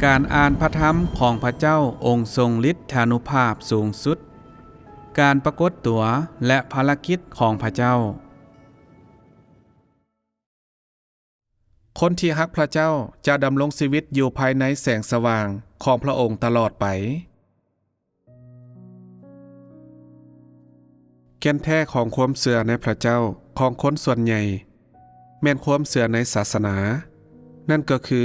ການອ່ານພະທຳຂອງພະເຈົ້າອົງຊົງລິດທານຸພາບສູງສຸດ, ການປາກົດຕົວ ແລະ ພາລະກິດຂອງພະເຈົ້າ. ຄົນທີ່ຮັກພະເຈົ້າຈະດຳລົງຊີວິດຢູ່ພາຍໃນແສງສະຫວ່າງຂອງພະອົງຕະຫຼອດໄປ. ແກ່ນແທ້ຂອງຄວາມເຊື່ອໃນພະເຈົ້າຂອງຄົນສ່ວນໃຫຍ່ແມ່ນຄວາມເຊື່ອໃນສາສະໜາ, ນັ້ນກໍຄື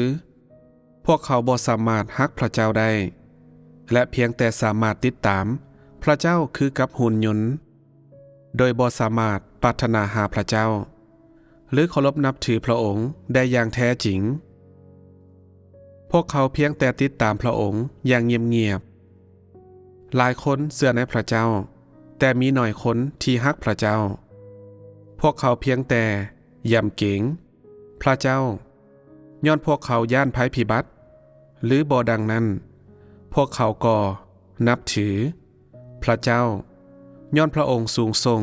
ພວກເຂົາບໍ່ສາມາດຮັກພະເຈົ້າໄດ້ ແລະ ພຽງແຕ່ສາມາດຕິດຕາມພະເຈົ້າຄືກັບຫຸ່ນຍົນ, ໂດຍບໍ່ສາມາດປາດຖະໜາຫາພະເຈົ້າ ຫຼື ເຄົາລົບນັບຖືພະອົງໄດ້ຢ່າງແທ້ຈິງ. ພວກເຂົາພຽງແຕ່ຕິດຕາມພະອົງຢ່າງງຽບໆ. ຫຼາຍຄົນເຊື່ອໃນພະເຈົ້າ, ແຕ່ມີໜ້ອຍຄົນທີ່ຮັກພະເຈົ້າ. ພວກເຂົາພຽງແຕ່ຢຳເກງພະເຈົ້າ ຍ້ອນພວກເຂົາຢ້ານໄພພິບັດ, ຫຼື ບໍ່ດັ່ງນັ້ນ, ພວກເຂົາກໍນັບຖືພະເຈົ້າ ຍ້ອນພະອົງສູງສົ່ງ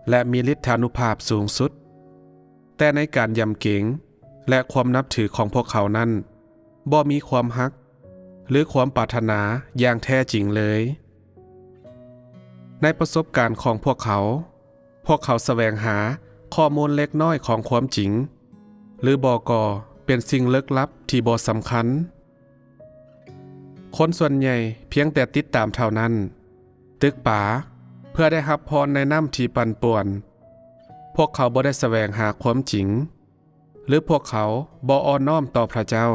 ແລະ ມີລິດທານຸພາບສູງສຸດ. ແຕ່ໃນການຢຳເກງ ແລະ ຄວາມນັບຖືຂອງພວກເຂົານັ້ນ ບໍ່ມີຄວາມຮັກ ຫຼື ຄວາມປາດຖະໜາຢ່າງແທ້ຈິງເລີຍ. ໃນປະສົບການຂອງພວກເຂົາ, ພວກເຂົາສະແຫວງຫາຂໍ້ມູນເລັກນ້ອຍຂອງຄວາມຈິງ, ຫຼື ບໍ່ກໍເປັນສິ່ງເລິກລັບທີ່ບໍ່ສຳຄັນ. ຄົນສ່ວນໃຫຍ່ພຽງແຕ່ຕິດຕາມເທົ່ານັ້ນ, ຕຶກປາເພື່ອໄດ້ຮັບພອນໃນນ້ຳທີ່ປັ່ນປ່ວນ. ພວກເຂົາບໍ່ໄດ້ສະແຫວງຫາຄວາມຈິງ, ຫຼື ພວກເຂົາບໍ່ອ່ອນນ້ອມຕໍ່ພະເຈົ້າ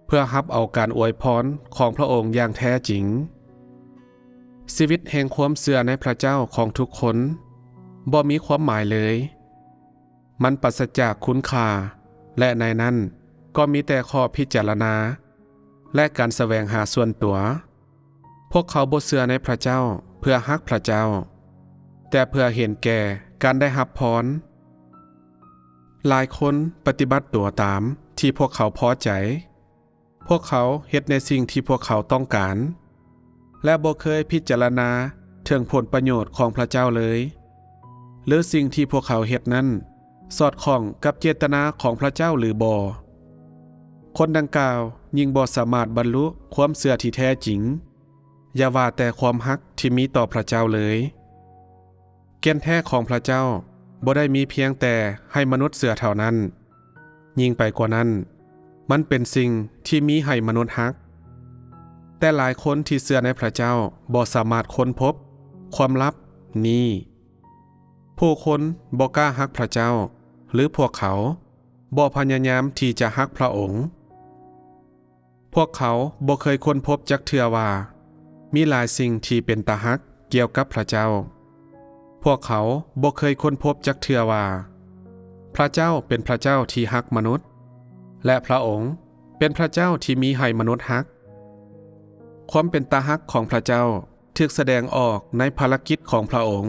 ເພື່ອຮັບເອົາການອວຍພອນຂອງພະອົງຢ່າງແທ້ຈິງ. ຊີວິດແຫ່ງຄວາມເຊື່ອໃນພະເຈົ້າຂອງທຸກຄົນບໍ່ມີຄວາມໝາຍເລີຍ. ມັນປາສະຈາກຄຸນຄ່າ ແລະ ໃນນັ້ນກໍມີແຕ່ຂໍ້ພິຈາລະນາ ແລະ ການສະແຫວງຫາສ່ວນຕົວ. ພວກເຂົາບໍ່ເຊື່ອໃນພະເຈົ້າເພື່ອຮັກພະເຈົ້າ, ແຕ່ເພື່ອເຫັນແກ່ການໄດ້ຮັບພອນ. ຫຼາຍຄົນປະຕິບັດຕົວຕາມທີ່ພວກເຂົາພໍໃຈ. ພວກເຂົາເຮັດໃນສິ່ງທີ່ພວກເຂົາຕ້ອງການ ແລະ ບໍ່ເຄີຍພິຈາລະນາເຖິງຜົນປະໂຫຍດຂອງພະເຈົ້າເລີຍ ຫຼື ສິ່ງທີ່ພວກເຂົາເຮັດນັ້ນສອດຄ່ອງກັບເຈດຕະນາຂອງພະເຈົ້າຫຼືບໍ່. ຄົນດັ່ງກ່າວຍິ່ງບໍ່ສາມາດບັນລຸຄວາມເຊື່ອທີ່ແທ້ຈິງ, ຢ່າວ່າແຕ່ຄວາມຮັກທີ່ມີຕໍ່ພະເຈົ້າເລີຍ. ແກ່ນແທ້ຂອງພະເຈົ້າບໍ່ໄດ້ມີພຽງແຕ່ໃຫ້ມະນຸດເຊື່ອເທົ່ານັ້ນ. ຍິ່ງໄປກວ່ານັ້ນ, ມັນເປັນສິ່ງທີ່ມີໃຫ້ມະນຸດຮັກ. ແຕ່ຫຼາຍຄົນທີ່ເຊື່ອໃນພະເຈົ້າບໍ່ສາມາດຄົ້ນພົບຄວາມລັບນີ້. ຜູ້ຄົນບໍ່ກ້າຮັກພະເຈົ້າ ຫຼື ພວກເຂົາບໍ່ພະຍາຍາມທີ່ຈະຮັກພະອົງ. ພວກເຂົາບໍ່ເຄີຍຄົ້ນພົບຈັກເທື່ອວ່າມີຫຼາຍສິ່ງທີ່ເປັນຕາຮັກກ່ຽວກັບພະເຈົ້າ. ພວກເຂົາບໍ່ເຄີຍຄົ້ນພົບຈັກເທື່ອວ່າພະເຈົ້າເປັນພະເຈົ້າທີ່ຮັກມະນຸດ ແລະ ພະອົງເປັນພະເຈົ້າທີ່ມີໃຫ້ມະນຸດຮັກ. ຄວາມເປັນຕາຮັກຂອງພະເຈົ້າ ຖືກສະແດງອອກໃນພາລະກິດຂອງພະອົງ,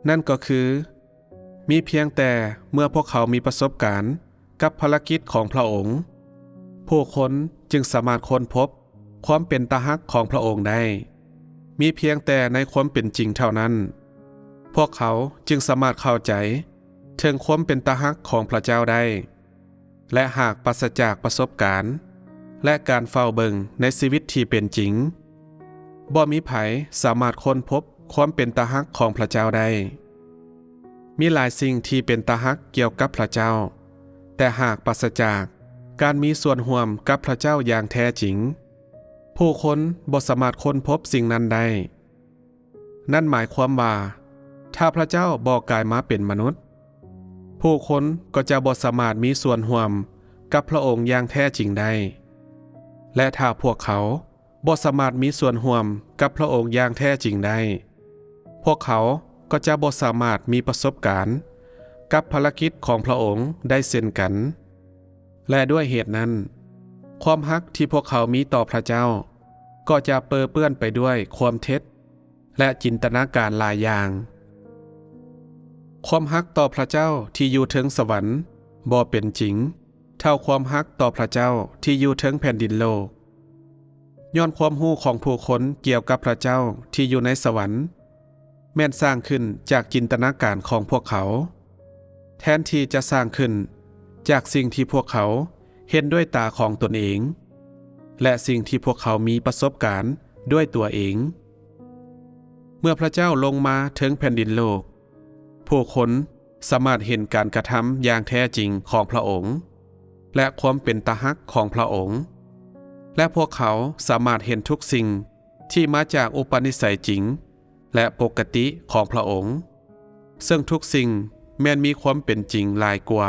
ນັ້ນກໍຄື ມີພຽງແຕ່ເມື່ອພວກເຂົາມີປະສົບການກັບພາລະກິດຂອງພະອົງ, ຜູ້ຄົນຈຶ່ງສາມາດຄົ້ນພົບຄວາມເປັນຕາຮັກຂອງພະອົງໄດ້. ມີພຽງແຕ່ໃນຄວາມເປັນຈິງເທົ່ານັ້ນ, ພວກເຂົາຈຶ່ງສາມາດເຂົ້າໃຈເຖິງຄວາມເປັນຕາຮັກຂອງພະເຈົ້າໄດ້. ແລະ ຫາກປາສະຈາກປະສົບການ ແລະ ການເຝົ້າເບິ່ງໃນຊີວິດທີ່ເປັນຈິງ, ບໍ່ມີໃຜສາມາດຄົ້ນພົບຄວາມເປັນຕາຮັກຂອງພະເຈົ້າໄດ້. ມີຫຼາຍສິ່ງທີ່ເປັນຕາຮັກກ່ຽວກັບພະເຈົ້າ, ແຕ່ຫາກປາສະຈາກການມີສ່ວນຮ່ວມກັບພະເຈົ້າຢ່າງແທ້ຈິງ, ຜູ້ຄົນບໍ່ສາມາດຄົ້ນພົບສິ່ງນັ້ນໄດ້. ນັ້ນໝາຍຄວາມວ່າ ຖ້າພະເຈົ້າບໍ່ກາຍມາເປັນມະນຸດ, ຜູ້ຄົນກໍຈະບໍ່ສາມາດມີສ່ວນຮ່ວມກັບພະອົງຢ່າງແທ້ຈິງໄດ້. ແລະ ຖ້າພວກເຂົາບໍ່ສາມາດມີສ່ວນຮ່ວມກັບພະອົງຢ່າງແທ້ຈິງໄດ້, ພວກເຂົາກໍຈະບໍ່ສາມາດມີປະສົບການກັບພາລະກິດຂອງພະອົງໄດ້ເຊັ່ນກັນ. ແລະ ດ້ວຍເຫດນັ້ນ, ຄວາມຮັກທີ່ພວກເຂົາມີຕໍ່ພະເຈົ້າກໍຈະເປິເປື້ອນໄປດ້ວຍຄວາມເທັດ ແລະ ຈິນຕະນາການຫຼາຍຢ່າງ. ຄວາມຮັກຕໍ່ພະເຈົ້າທີ່ຢູ່ເທິງສະຫວັນບໍ່ເປັນຈິງເທົ່າຄວາມຮັກຕໍ່ພະເຈົ້າທີ່ຢູ່ເທິງແຜ່ນດິນໂລກ. ຍ້ອນຄວາມຮູ້ຂອງຜູ້ຄົນກ່ຽວກັບພະເຈົ້າທີ່ຢູ່ໃນສະຫວັນ ແມ່ນສ້າງຂຶ້ນຈາກຈິນຕະນາການຂອງພວກເຂົາ, ແທນທີ່ຈະສ້າງຂຶ້ນຈາກສິ່ງທີ່ພວກເຂົາເຫັນດ້ວຍຕາຂອງຕົນເອງ. ແລະ ສິ່ງທີ່ພວກເຂົາມີປະສົບການດ້ວຍຕົວເອງ. ເມື່ອພະເຈົ້າລົງມາເຖິງແຜ່ນດິນໂລກ, ຜູ້ຄົນສາມາດເຫັນການກະທຳຢ່າງແທ້ຈິງຂອງພະອົງ ແລະ ຄວາມເປັນຕາຮັກຂອງພະອົງ, ແລະ ພວກເຂົາສາມາດເຫັນທຸກສິ່ງທີ່ມາຈາກອຸປະນິໄສຈິງ ແລະ ປົກກະຕິຂອງພະອົງ, ເຊິ່ງທຸກສິ່ງແມ່ນມີຄວາມເປັນຈິງຫຼາຍກວ່າ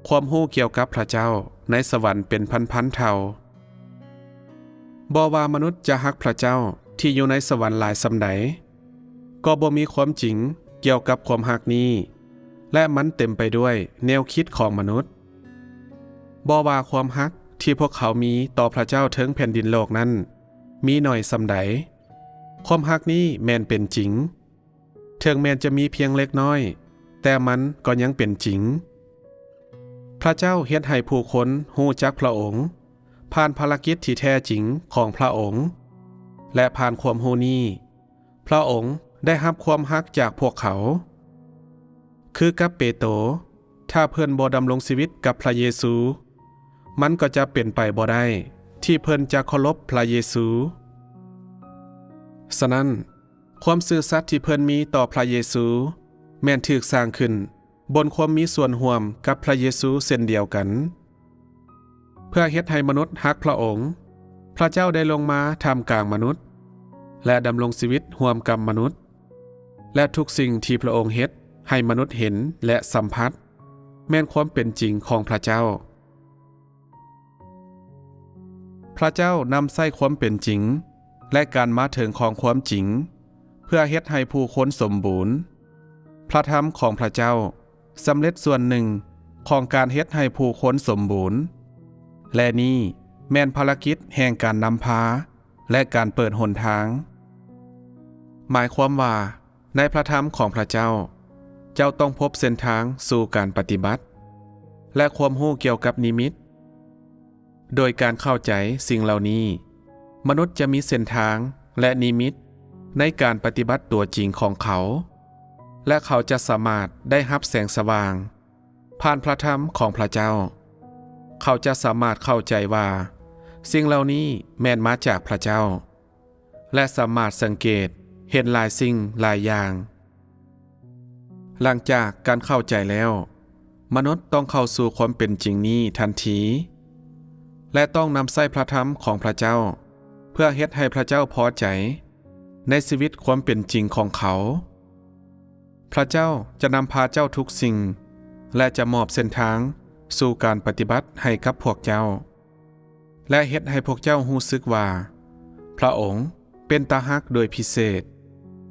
ຄວາມຮູ້ກ່ຽວກັບພະເຈົ້າໃນສະຫວັນເປັນພັນໆເທົ່າ. ບໍ່ວ່າມະນຸດຈະຮັກພະເຈົ້າທີ່ຢູ່ໃນສະຫວັນຫຼາຍສ່ຳໃດ, ກໍບໍ່ມີຄວາມຈິງກ່ຽວກັບຄວາມຮັກນີ້, ແລະ ມັນເຕັມໄປດ້ວຍແນວຄິດຂອງມະນຸດ. ບໍ່ວ່າຄວາມຮັກທີ່ພວກເຂົາມີຕໍ່ພະເຈົ້າເທິງແຜ່ນດິນໂລກນັ້ນມີໜ້ອຍສ່ຳໃດ, ຄວາມຮັກນີ້ແມ່ນເປັນຈິງ. ເຖິງແມ່ນຈະມີພຽງເລັກນ້ອຍ, ແຕ່ມັນກໍຍັງເປັນຈິງ. ພະເຈົ້າເຮັດໃຫ້ຜູ້ຄົນຮູ້ຈັກພະອົງ ຜ່ານພາລະກິດທີ່ແທ້ຈິງຂອງພະອົງ, ແລະ ຜ່ານຄວາມຮູ້ນີ້, ພະອົງໄດ້ຮັບຄວາມຮັກຈາກພວກເຂົາ. ຄືກັບເປໂຕ, ຖ້າເພິ່ນບໍ່ດຳລົງຊີວິດກັບພະເຢຊູ, ມັນກໍຈະເປັນໄປບໍ່ໄດ້ທີ່ເພິ່ນຈະເຄົາລົບພະເຢຊູ. ສະນັ້ນ, ຄວາມຊື່ສັດທີ່ເພິ່ນມີຕໍ່ພະເຢຊູ ແມ່ນຖືກສ້າງຂຶ້ນບົນຄວາມມີສ່ວນຮ່ວມກັບພະເຢຊູເຊັ່ນດຽວກັນ. ເພື່ອເຮັດໃຫ້ມະນຸດຮັກພະອົງ, ພະເຈົ້າໄດ້ລົງມາທ່າມກາງມະນຸດ ແລະ ດຳລົງຊີວິດຮ່ວມກັບມະນຸດ, ແລະ ທຸກສິ່ງທີ່ພະອົງເຮັດໃຫ້ມະນຸດເຫັນ ແລະ ສຳຜັດ ແມ່ນຄວາມເປັນຈິງຂອງພະເຈົ້າ. ພະເຈົ້ານຳໃຊ້ຄວາມເປັນຈິງ ແລະ ການມາເຖິງຂອງຄວາມຈິງ ເພື່ອເຮັດໃຫ້ຜູ້ຄົນສົມບູນ. ພະທຳຂອງພະເຈົ້າສຳເລັດສ່ວນໜຶ່ງຂອງການເຮັດໃຫ້ຜູ້ຄົນສົມບູນ, ແລະ ນີ້ແມ່ນພາລະກິດແຫ່ງການນຳພາ ແລະ ການເປີດຫົນທາງ. ໝາຍຄວາມວ່າ ໃນພະທຳຂອງພະເຈົ້າ, ເຈົ້າຕ້ອງພົບເສັ້ນທາງສູ່ການປະຕິບັດ ແລະ ຄວາມຮູ້ກ່ຽວກັບນິມິດ. ໂດຍການເຂົ້າໃຈສິ່ງເຫຼົ່ານີ້, ມະນຸດຈະມີເສັ້ນທາງ ແລະ ນິມິດໃນການປະຕິບັດຕົວຈິງຂອງເຂົາ, ແລະ ເຂົາຈະສາມາດໄດ້ຮັບແສງສະຫວ່າງ ຜ່ານພະທຳຂອງພະເຈົ້າ, ເຂົາຈະສາມາດເຂົ້າໃຈວ່າສິ່ງເຫຼົ່ານີ້ແມ່ນມາຈາກພະເຈົ້າ ແລະ ສາມາດສັງເກດເຫັນຫຼາຍສິ່ງຫຼາຍຢ່າງ. ຫຼັງຈາກການເຂົ້າໃຈແລ້ວ, ມະນຸດຕ້ອງເຂົ້າສູ່ຄວາມເປັນຈິງນີ້ທັນທີ ແລະ ຕ້ອງນຳໃຊ້ພະທຳຂອງພະເຈົ້າ ເພື່ອເຮັດໃຫ້ພະເຈົ້າພໍໃຈໃນຊີວິດຄວາມເປັນຈິງຂອງເຂົາ. ພະເຈົ້າຈະນຳພາເຈົ້າທຸກສິ່ງ ແລະ ຈະມອບເສັ້ນທາງສູ່ການປະຕິບັດໃຫ້ກັບພວກເຈົ້າ ແລະ ເຮັດໃຫ້ພວກເຈົ້າຮູ້ສຶກວ່າພະອົງເປັນຕາຮັກໂດຍພິເສດ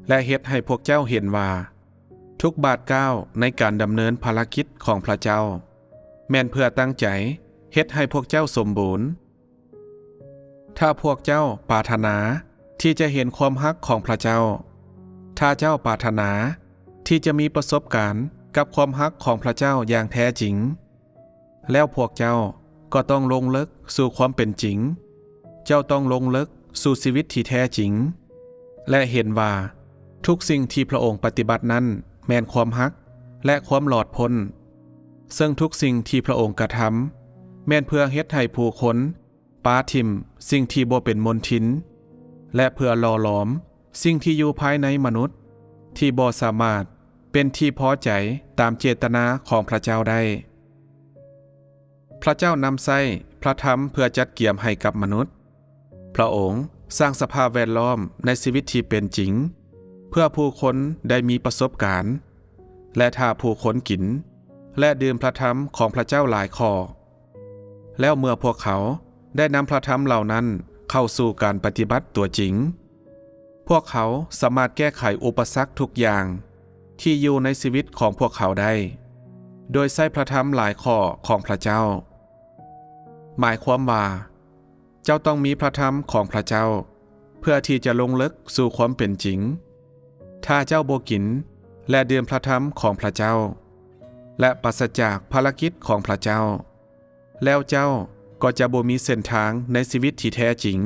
ແລະ ເຮັດໃຫ້ພວກເຈົ້າເຫັນວ່າທຸກບາດກ້າວໃນການດຳເນີນພາລະກິດຂອງພະເຈົ້າ ແມ່ນເພື່ອຕັ້ງໃຈເຮັດໃຫ້ພວກເຈົ້າສົມບູນ. ຖ້າພວກເຈົ້າປາດຖະໜາທີ່ຈະເຫັນຄວາມຮັກຂອງພະເຈົ້າ, ຖ້າເຈົ້າປາດຖະໜາທີ່ຈະມີປະສົບການກັບຄວາມຮັກຂອງພະເຈົ້າຢ່າງແທ້ຈິງ, ແລ້ວພວກເຈົ້າກໍຕ້ອງລົງເລິກສູ່ຄວາມເປັນຈິງ. ເຈົ້າຕ້ອງລົງເລິກສູ່ຊີວິດທີ່ແທ້ຈິງ ແລະ ເຫັນວ່າທຸກສິ່ງທີ່ພະອົງປະຕິບັດນັ້ນແມ່ນຄວາມຮັກ ແລະ ຄວາມຫຼອດພົ້ນ, ເຊິ່ງທຸກສິ່ງທີ່ພະອົງກະທຳແມ່ນເພື່ອເຮັດໃຫ້ຜູ້ຄົນ ປາຖິ້ມສິ່ງທີ່ບໍ່ເປັນມົນທິນ ແລະ ເພື່ອຫຼໍ່ຫຼອມສິ່ງທີ່ຢູ່ພາຍໃນມະນຸດ ທີ່ບໍ່ສາມາດເປັນທີ່ພໍໃຈຕາມເຈດຕະນາຂອງພະເຈົ້າໄດ້. ພະເຈົ້ານຳໃຊ້ພະທຳເພື່ອຈັດກຽມໃຫ້ກັບມະນຸດ. ພະອົງສ້າງສະພາບແວດລ້ອມໃນຊີວິດທີ່ເປັນຈິງ ເພື່ອຜູ້ຄົນໄດ້ມີປະສົບການ ແລະ ຖ້າຜູ້ຄົນກິນ ແລະ ດື່ມພະທຳຂອງພະເຈົ້າຫຼາຍຂໍ້, ແລ້ວເມື່ອພວກເຂົາໄດ້ນຳພະທຳເຫຼົ່ານັ້ນເຂົ້າສູ່ການປະຕິບັດຕົວຈິງ, ພວກເຂົາສາມາດແກ້ໄຂອຸປະສັກທຸກຢ່າງທີ່ຢູ່ໃນຊີວິດຂອງພວກເຂົາໄດ້ ໂດຍໃຊ້ພະທຳຫຼາຍຂໍ້ຂອງພະເຈົ້າ. ໝາຍຄວາມວ່າ ເຈົ້າຕ້ອງມີພະທຳຂອງພະເຈົ້າ ເພື່ອທີ່ຈະລົງເລິກສູ່ຄວາມເປັນຈິງ. ຖ້າເຈົ້າບໍ່ກິນ ແລະ ດື່ມພະທຳຂອງພະເຈົ້າ ແລະ ປາສະຈາກພາລະກິດຂອງພະເຈົ້າ, ແລ້ວເຈົ້າກໍຈະບໍ່ມີເສັ້ນທາງໃນຊີວິດທີ່ແທ້ຈິງ.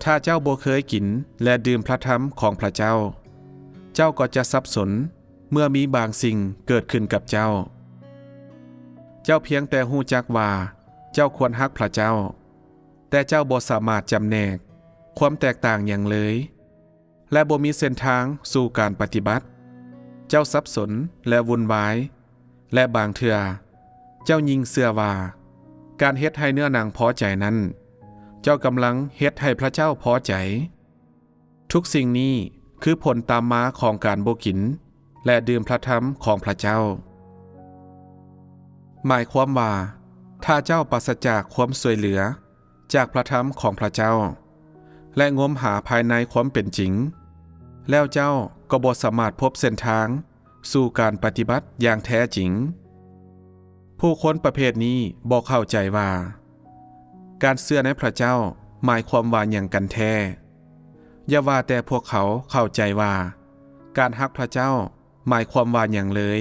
ຖ້າເຈົ້າບໍ່ເຄີຍກິນ ແລະ ດື່ມພະທຳຂອງພະເຈົ້າ, ເຈົ້າກໍຈະສັບສົນເມື່ອມີບາງສິ່ງເກີດຂຶ້ນກັບເຈົ້າ. ເຈົ້າພຽງແຕ່ຮູ້ຈັກວ່າເຈົ້າຄວນຮັກພະເຈົ້າ, ແຕ່ເຈົ້າບໍ່ສາມາດຈຳແນກຄວາມແຕກຕ່າງຫຍັງເລີຍ ແລະ ບໍ່ມີເສັ້ນທາງສູ່ການປະຕິບັດ. ເຈົ້າສັບສົນ ແລະ ວຸ່ນວາຍ, ແລະ ບາງເທື່ອເຈົ້າຍິ່ງເຊື່ອວ່າ ການເຮັດໃຫ້ເນື້ອໜັງພໍໃຈນັ້ນ, ເຈົ້າກຳລັງເຮັດໃຫ້ພະເຈົ້າພໍໃຈ. ທຸກສິ່ງນີ້ຄືຜົນຕາມມາຂອງການບໍ່ກິນ ແລະ ດື່ມພະທຳຂອງພະເຈົ້າ. ໝາຍຄວາມວ່າ ຖ້າເຈົ້າປາສະຈາກຄວາມຊ່ວຍເຫຼືອຈາກພະທຳຂອງພະເຈົ້າ ແລະ ງົມຫາພາຍໃນຄວາມເປັນຈິງ, ແລ້ວເຈົ້າກໍບໍ່ສາມາດພົບເສັ້ນທາງສູ່ການປະຕິບັດຢ່າງແທ້ຈິງ. ຜູ້ຄົນປະເພດນີ້ບໍ່ເຂົ້າໃຈວ່າ ການເຊື່ອໃນພະເຈົ້າໝາຍຄວາມວ່າຫຍັງກັນແທ້. ຢ່າວ່າແຕ່ພວກເຂົາເຂົ້າໃຈວ່າ ການຮັກພະເຈົ້າໝາຍຄວາມວ່າຫຍັງເລີຍ.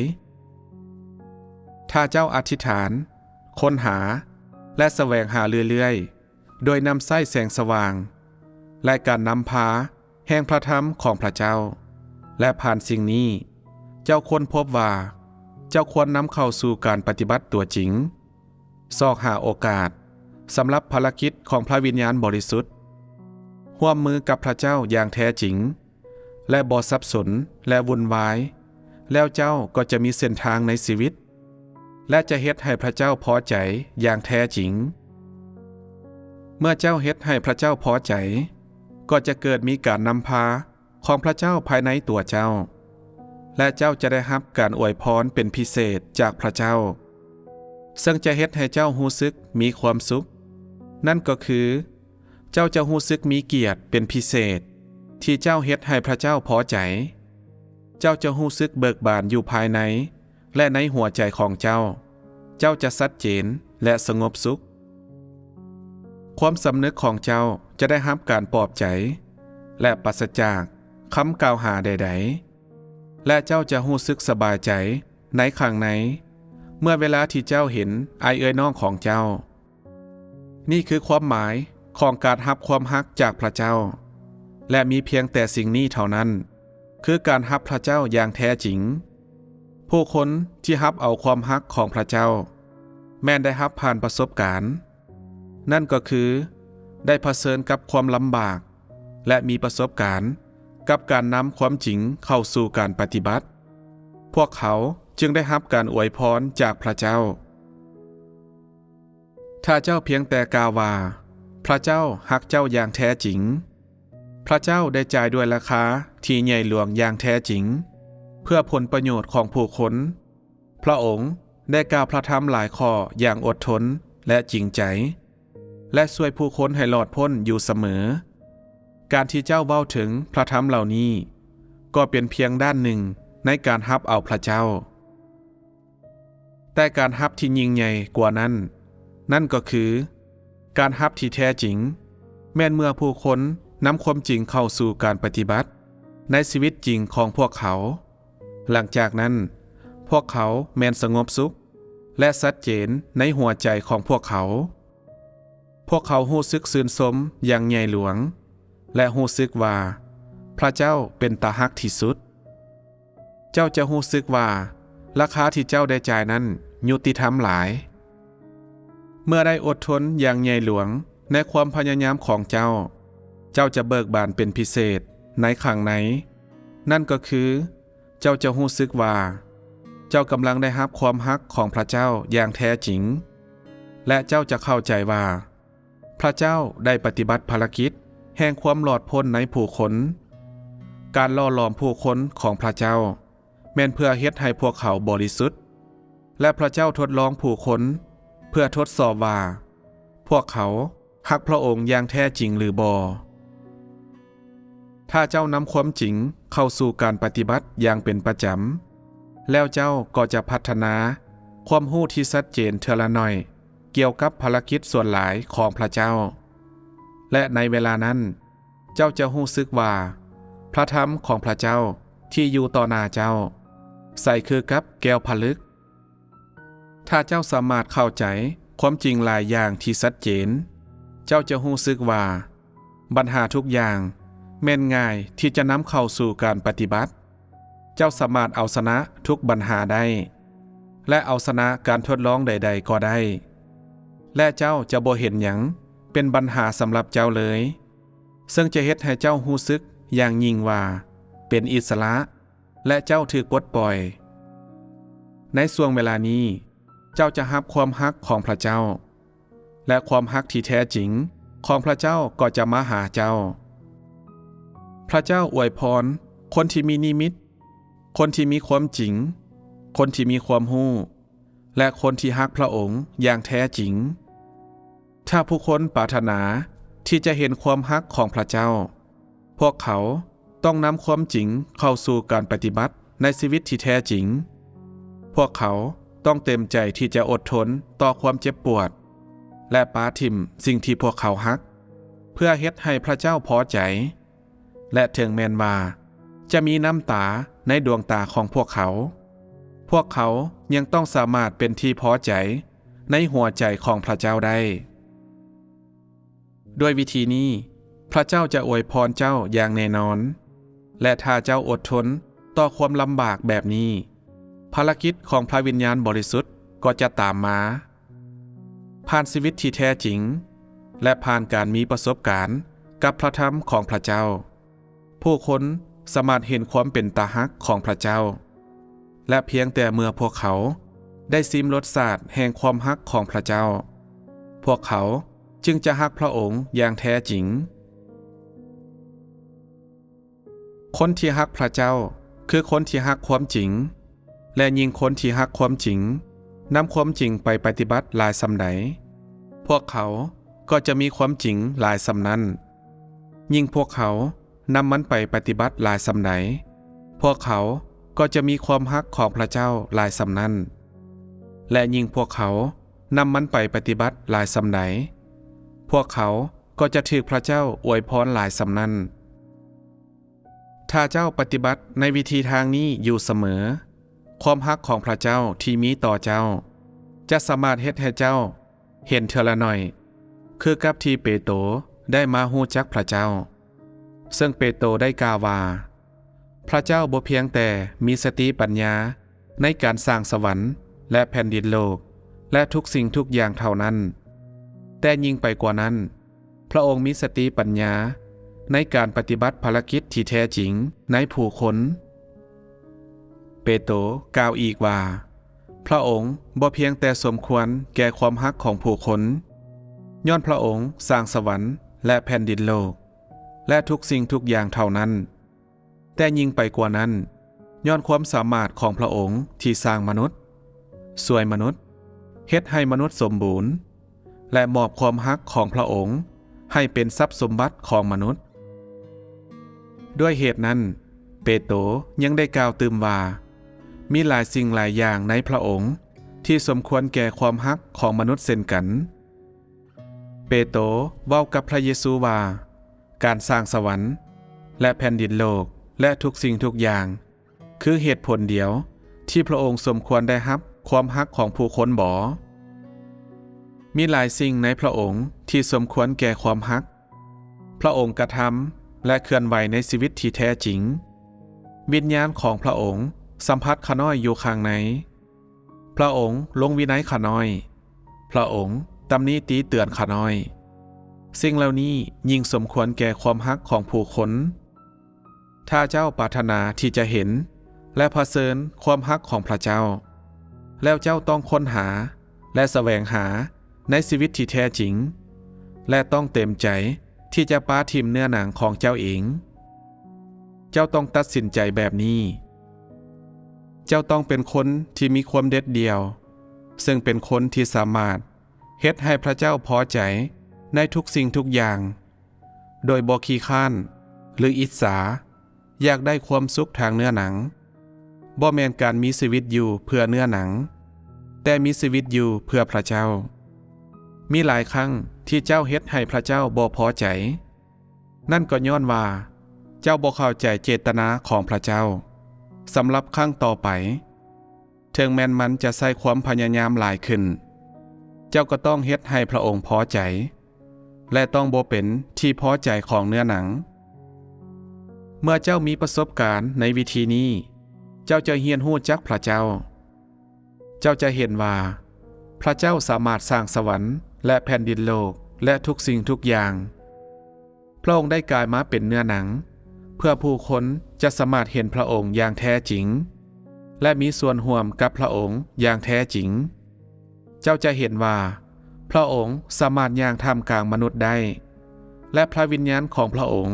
ຖ້າເຈົ້າອະທິຖານ, ຄົ້ນຫາ ແລະ ສະແຫວງຫາເລື້ອຍໆ ໂດຍນຳໃຊ້ແສງສະຫວ່າງ ແລະ ການນຳພາແຫ່ງພະທຳຂອງພະເຈົ້າ, ແລະ ຜ່ານສິ່ງນີ້ ເຈົ້າຄົ້ນພົບວ່າ ເຈົ້າຄວນນຳເຂົ້າສູ່ການປະຕິບັດຕົວຈິງ, ຊອກຫາໂອກາດສຳລັບພາລະກິດຂອງພະວິນຍານບໍລິສຸດ, ຮ່ວມມືກັບພະເຈົ້າຢ່າງແທ້ຈິງ ແລະ ບໍ່ສັບສົນ ແລະ ວຸ່ນວາຍ, ແລ້ວເຈົ້າກໍຈະມີເສັ້ນທາງໃນຊີວິດ ແລະ ຈະເຮັດໃຫ້ພະເຈົ້າພໍໃຈຢ່າງແທ້ຈິງ. ເມື່ອເຈົ້າເຮັດໃຫ້ພະເຈົ້າພໍໃຈ, ກໍຈະເກີດມີການນຳພາຂອງພະເຈົ້າພາຍໃນຕົວເຈົ້າ, ແລະ ເຈົ້າຈະໄດ້ຮັບການອວຍພອນເປັນພິເສດຈາກພະເຈົ້າ, ເຊິ່ງຈະເຮັດໃຫ້ເຈົ້າຮູ້ສຶກມີຄວາມສຸກ. ນັ້ນກໍຄື ເຈົ້າຈະຮູ້ສຶກມີກຽດເປັນພິເສດ ທີ່ເຈົ້າເຮັດໃຫ້ພະເຈົ້າພໍໃຈ. ເຈົ້າຈະຮູ້ສຶກເບີກບານຢູ່ພາຍໃນ ແລະ ໃນຫົວໃຈຂອງເຈົ້າ, ເຈົ້າຈະຊັດເຈນ ແລະ ສະຫງົບສຸກ. ຄວາມສຳນຶກຂອງເຈົ້າຈະໄດ້ຮັບການປອບໃຈ ແລະ ປາສະຈາກຄຳກ່າວຫາໃດໆ, ແລະ ເຈົ້າຈະຮູ້ສຶກສະບາຍໃຈໃນຂ້າງໃນ ເມື່ອເວລາທີ່ເຈົ້າເຫັນອ້າຍເອື້ອຍນ້ອງຂອງເຈົ້າ. ນີ້ຄືຄວາມໝາຍຂອງການຮັບຄວາມຮັກຈາກພະເຈົ້າ, ແລະ ມີພຽງແຕ່ສິ່ງນີ້ເທົ່ານັ້ນ ຄືການຮັບພະເຈົ້າຢ່າງແທ້ຈິງ. ຜູ້ຄົນທີ່ຮັບເອົາຄວາມຮັກຂອງພະເຈົ້າ ແມ່ນໄດ້ຮັບຜ່ານປະສົບການ, ນັ້ນກໍຄື ໄດ້ຜະເຊີນກັບຄວາມລຳບາກ ແລະ ມີປະສົບການກັບການນຳຄວາມຈິງເຂົ້າສູ່ການປະຕິບັດ. ພວກເຂົາຈຶ່ງໄດ້ຮັບການອວຍພອນຈາກພະເຈົ້າ. ຖ້າເຈົ້າພຽງແຕ່ກ່າວວ່າ ພະເຈົ້າຮັກເຈົ້າຢ່າງແທ້ຈິງ, ພະເຈົ້າໄດ້ຈ່າຍດ້ວຍລາຄາທີ່ໃຫຍ່ຫຼວງຢ່າງແທ້ຈິງ ເພື່ອຜົນປະໂຫຍດຂອງຜູ້ຄົນ. ພະອົງໄດ້ກ່າວພະທຳຫຼາຍຂໍ້ຢ່າງອົດທົນ ແລະ ຈິງໃຈ, ແລະ ຊ່ວຍຜູ້ຄົນໃຫ້ລອດພົ້ນຢູ່ສະເໝີ. ການທີ່ເຈົ້າເວົ້າເຖິງພະທຳເຫຼົ່ານີ້ ກໍເປັນພຽງດ້ານໜຶ່ງໃນການຮັບເອົາພະເຈົ້າ. ແຕ່ການຮັບທີ່ຍິ່ງໃຫຍ່ກວ່ານັ້ນ, ນັ້ນກໍຄື ການຮັບທີ່ແທ້ຈິງ ແມ່ນເມື່ອຜູ້ຄົນນຳຄວາມຈິງເຂົ້າສູ່ການປະຕິບັດໃນຊີວິດຈິງຂອງພວກເຂົາ. ຫຼັງຈາກນັ້ນ, ພວກເຂົາແມ່ນສະຫງົບສຸກ ແລະ ຊັດເຈນໃນຫົວໃຈຂອງພວກເຂົາ. ພວກເຂົາຮູ້ສຶກຊື່ນຊົມຢ່າງໃຫຍ່ຫຼວງ ແລະ ຮູ້ສຶກວ່າພະເຈົ້າເປັນຕາຮັກທີ່ສຸດ. ເຈົ້າຈະຮູ້ສຶກວ່າລາຄາທີ່ເຈົ້າໄດ້ຈ່າຍນັ້ນຍຸຕິທຳຫຼາຍ. ເມື່ອໄດ້ອົດທົນຢ່າງໃຫຍ່ຫຼວງໃນຄວາມພະຍາຍາມຂອງເຈົ້າ, ເຈົ້າຈະເບີກບານເປັນພິເສດໃນຂ້າງໃນ. ນັ້ນກໍຄື ເຈົ້າຈະຮູ້ສຶກວ່າເຈົ້າກຳລັງໄດ້ຮັບຄວາມຮັກຂອງພະເຈົ້າຢ່າງແທ້ຈິງ, ແລະ ເຈົ້າຈະເຂົ້າໃຈວ່າ ພະເຈົ້າໄດ້ປະຕິບັດພາລະກິດແຫ່ງຄວາມລອດພົ້ນໃນຜູ້ຄົນ. ການຫຼໍ່ຫຼອມຜູ້ຄົນຂອງພະເຈົ້າ ແມ່ນເພື່ອເຮັດໃຫ້ພວກເຂົາບໍລິສຸດ, ແລະ ພະເຈົ້າທົດລອງຜູ້ຄົນເພື່ອທົດສອບວ່າພວກເຂົາຮັກພະອົງຢ່າງແທ້ຈິງຫຼືບໍ່. ຖ້າເຈົ້ານຳຄວາມຈິງເຂົ້າສູ່ການປະຕິບັດຢ່າງເປັນປະຈຳ, ແລ້ວເຈົ້າກໍຈະພັດທະນາຄວາມຮູ້ທີ່ຊັດເຈນເທື່ອລະໜ້ອຍ ກ່ຽວກັບພາລະກິດສ່ວນຫຼາຍຂອງພະເຈົ້າ, ແລະ ໃນເວລານັ້ນ ເຈົ້າຈະຮູ້ສຶກວ່າພະທຳຂອງພະເຈົ້າທີ່ຢູ່ຕໍ່ໜ້າເຈົ້າ ໃສຄືກັບແກ້ວຜະລຶກ. ຖ້າເຈົ້າສາມາດເຂົ້າໃຈຄວາມຈິງຫຼາຍຢ່າງທີ່ຊັດເຈນ, ເຈົ້າຈະຮູ້ສຶກວ່າບັນຫາທຸກຢ່າງແມ່ນງ່າຍທີ່ຈະນຳເຂົ້າສູ່ການປະຕິບັດ. ເຈົ້າສາມາດເອົາຊະນະທຸກບັນຫາໄດ້ ແລະ ເອົາຊະນະການທົດລອງໃດໆກໍໄດ້, ແລະ ເຈົ້າຈະບໍ່ເຫັນຫຍັງ ເປັນບັນຫາສຳລັບເຈົ້າເລີຍ, ເຊິ່ງຈະເຮັດໃຫ້ເຈົ້າຮູ້ສຶກຢ່າງຍິ່ງວ່າເປັນອິດສະຫຼະ ແລະ ເຈົ້າຖືກປົດປ່ອຍ. ໃນຊ່ວງເວລານີ້, ເຈົ້າຈະຮັບຄວາມຮັກຂອງພຣະເຈົ້າ, ແລະ ຄວາມຮັກທີ່ແທ້ຈິງຂອງພຣະເຈົ້າກໍຈະມາຫາເຈົ້າ. ພຣະເຈົ້າອວຍພອນຄົນທີ່ມີນິມິດ, ຄົນທີ່ມີຄວາມຈິງ, ຄົນທີ່ມີຄວາມຮູ້, ແລະ ຄົນທີ່ຮັກພຣະອົງຢ່າງແທ້ຈິງ. ຖ້າຜູ້ຄົນປາດຖະໜາທີ່ຈະເຫັນຄວາມຮັກຂອງພຣະເຈົ້າ, ພວກເຂົາຕ້ອງນຳຄວາມຈິງເຂົ້າສູ່ການປະຕິບັດໃນຊີວິດທີ່ແທ້ຈິງ. ພວກເຂົາຕ້ອງເຕັມໃຈທີ່ຈະອົດທົນຕໍ່ຄວາມເຈັບປວດ ແລະ ປະຖິ້ມສິ່ງທີ່ພວກເຂົາຮັກ ເພື່ອເຮັດໃຫ້ພຣະເຈົ້າພໍໃຈ. ແລະ ເຖິງແມ່ນວ່າຈະມີນ້ຳຕາໃນດວງຕາຂອງພວກເຂົາ, ພວກເຂົາຍັງຕ້ອງສາມາດເປັນທີ່ພໍໃຈໃນຫົວໃຈຂອງພຣະເຈົ້າໄດ້. ດ້ວຍວິທີນີ້, ພຣະເຈົ້າຈະອວຍພອນເຈົ້າຢ່າງແນ່ນອນ, ແລະ ຖ້າເຈົ້າອົດທົນຕໍ່ຄວາມລຳບາກແບບນີ້, ພາລະກິດຂອງພຣະວິນຍານບໍລິສຸດກໍຈະຕາມມາ. ຜ່ານຊີວິດທີ່ແທ້ຈິງ ແລະ ຜ່ານການມີປະສົບການກັບພຣະທຳຂອງພຣະເຈົ້າ, ຜູ້ຄົນສາມາດເຫັນຄວາມເປັນຕາຮັກຂອງພຣະເຈົ້າ ແລະ ພຽງແຕ່ເມື່ອພວກເຂົາໄດ້ຊີມລົດຊາດແຫ່ງຄວາມຮັກຂອງພຣະເຈົ້າ, ພວກເຂົາຈຶ່ງຈະຮັກພຣະອົງຢ່າງແທ້ຈິງ. ຄົນທີ່ຮັກພຣະເຈົ້າຄືຄົນທີ່ຮັກຄວາມຈິງ, ແລະ ຍິ່ງຄົນທີ່ຮັກຄວາມຈິງນຳຄວາມຈິງໄປປະຕິບັດຫຼາຍສ່ຳໃດ, ພວກເຂົາກໍຈະມີຄວາມຈິງຫຼາຍສ່ຳນັ້ນ. ຍິ່ງພວກເຂົານຳມັນໄປປະຕິບັດຫຼາຍສ່ຳໃດ, ພວກເຂົາກໍຈະມີຄວາມຮັກຂອງພຣະເຈົ້າຫຼາຍສ່ຳນັ້ນ. ແລະ ຍິ່ງພວກເຂົານຳມັນໄປປະຕິບັດຫຼາຍສ່ຳໃດ, ພວກເຂົາກໍຈະຖືກພຣະເຈົ້າອວຍພອນຫຼາຍສ່ຳນັ້ນ. ຖ້າເຈົ້າປະຕິບັດໃນວິທີທາງນີ້ຢູ່ສະເໝີ, ຄວາມຮັກຂອງພຣະເຈົ້າທີ່ມີຕໍ່ເຈົ້າຈະສາມາດເຮັດໃຫ້ເຈົ້າເຫັນເທື່ອລະໜ້ອຍ, ຄືກັບທີ່ເປໂຕໄດ້ມາຮູ້ຈັກພຣະເຈົ້າ. ເຊິ່ງເປໂຕໄດ້ກ່າວວ່າ, ພຣະເຈົ້າບໍ່ພຽງແຕ່ມີສະຕິປັນຍາໃນການສ້າງສະຫວັນ ແລະ ແຜ່ນດິນໂລກ ແລະ ທຸກສິ່ງທຸກຢ່າງເທົ່ານັ້ນ, ແຕ່ຍິ່ງໄປກວ່ານັ້ນ, ພຣະອົງມີສະຕິປັນຍາໃນການປະຕິບັດພາລະກິດທີ່ແທ້ຈິງໃນຜູ້ຄົນ. ເປໂຕກ່າວອີກວ່າ, ພຣະອົງບໍ່ພຽງແຕ່ສົມຄວນແກ່ຄວາມຮັກຂອງຜູ້ຄົນ, ຍ້ອນພຣະອົງສ້າງສະຫວັນ ແລະ ແຜ່ນດິນໂລກ ແລະ ທຸກສິ່ງທຸກຢ່າງເທົ່ານັ້ນ, ແຕ່ຍິ່ງໄປກວ່ານັ້ນ, ຍ້ອນຄວາມສາມາດຂອງພຣະອົງທີ່ສ້າງມະນຸດ, ຊ່ວຍມະນຸດ, ເຮັດໃຫ້ມະນຸດສົມບູນ, ແລະ ມອບຄວາມຮັກຂອງພຣະອົງໃຫ້ເປັນຊັບສົມບັດຂອງມະນຸດ. ດ້ວຍເຫດນັ້ນ, ເປໂຕຍັງໄດ້ກ່າວຕື່ມວ່າ, ມີຫຼາຍສິ່ງຫຼາຍຢ່າງໃນພຣະອົງທີ່ສົມຄວນແກ່ຄວາມຮັກຂອງມະນຸດເຊັ່ນກັນ. ເປໂຕເວົ້າກັບພຣະເຢຊູວ່າ, ການສ້າງສະຫວັນ ແລະ ແຜ່ນດິນໂລກ ແລະ ທຸກສິ່ງທຸກຢ່າງ ຄືເຫດຜົນດຽວທີ່ພຣະອົງສົມຄວນໄດ້ຮັບຄວາມຮັກຂອງຜູ້ຄົນບໍ? ມີຫຼາຍສິ່ງໃນພຣະອົງທີ່ສົມຄວນແກ່ຄວາມຮັກ. ພຣະອົງກະທຳ ແລະ ເຄື່ອນໄຫວໃນຊີວິດທີ່ແທ້ຈິງ. ວິນຍານຂອງພຣະອົງສຳຜັດຂ້ານ້ອຍຢູ່ຂ້າງໃນ. ພຣະອົງລົງວິໄນຂ້ານ້ອຍ. ພຣະອົງຕຳໜິຕິເຕືອນຂ້ານ້ອຍ. ສິ່ງເຫຼົ່ານີ້ຍິ່ງສົມຄວນແກ່ຄວາມຮັກຂອງຜູ້ຄົນ. ຖ້າເຈົ້າປາດຖະໜາທີ່ຈະເຫັນ ແລະ ຜະເຊີນຄວາມຮັກຂອງພຣະເຈົ້າ, ແລ້ວເຈົ້າຕ້ອງຄົ້ນຫາ ແລະ ສະແຫວງຫາໃນຊີວິດທີ່ແທ້ຈິງ, ແລະ ຕ້ອງເຕັມໃຈທີ່ຈະປະຖິ້ມເນື້ອໜັງຂອງເຈົ້າເອງ. ເຈົ້າຕ້ອງຕັດສິນໃຈແບບນີ້. ເຈົ້າຕ້ອງເປັນຄົນທີ່ມີຄວາມເດັດດ່ຽວ, ເຊິ່ງເປັນຄົນທີ່ສາມາດເຮັດໃຫ້ພຣະເຈົ້າພໍໃຈໃນທຸກສິ່ງທຸກຢ່າງ, ໂດຍບໍ່ຂີ້ຄ້ານ ຫຼື ອິດສາ ຢາກໄດ້ຄວາມສຸກທາງເນື້ອໜັງ. ບໍ່ແມ່ນການມີຊີວິດຢູ່ເພື່ອເນື້ອໜັງ, ແຕ່ມີຊີວິດຢູ່ເພື່ອພຣະເຈົ້າ. ມີຫຼາຍຄັ້ງທີ່ເຈົ້າເຮັດໃຫ້ພຣະເຈົ້າບໍ່ພໍໃຈ. ນັ້ນກໍຍ້ອນວ່າເຈົ້າບໍ່ເຂົ້າໃຈເຈດຕະນາຂອງພຣະເຈົ້າສຳລັບຄັ້ງຕໍ່ໄປ. ເຖິງແມ່ນມັນຈະໃຊ້ຄວາມພະຍາຍາມຫຼາຍຂຶ້ນ, ເຈົ້າກໍຕ້ອງເຮັດໃຫ້ພຣະອົງພໍໃຈ ແລະ ຕ້ອງບໍ່ເປັນທີ່ພໍໃຈຂອງເນື້ອໜັງ. ເມື່ອເຈົ້າມີປະສົບການໃນວິທີນີ້, ເຈົ້າຈະຮຽນຮູ້ຈັກພຣະເຈົ້າ. ເຈົ້າຈະເຫັນວ່າພຣະເຈົ້າສາມາດສ້າງສະຫວັນ ແລະ ແຜ່ນດິນໂລກ ແລະ ທຸກສິ່ງທຸກຢ່າງ. ພະອົງໄດ້ກາຍມາເປັນເນື້ອໜັງ ເພື່ອຜູ້ຄົນຈະສາມາດເຫັນພະອົງຢ່າງແທ້ຈິງ ແລະ ມີສ່ວນຮ່ວມກັບພະອົງຢ່າງແທ້ຈິງ. ເຈົ້າຈະເຫັນວ່າພະອົງສາມາດຍ່າງທ່າມກາງມະນຸດໄດ້ ແລະ ພະວິນຍານຂອງພະອົງ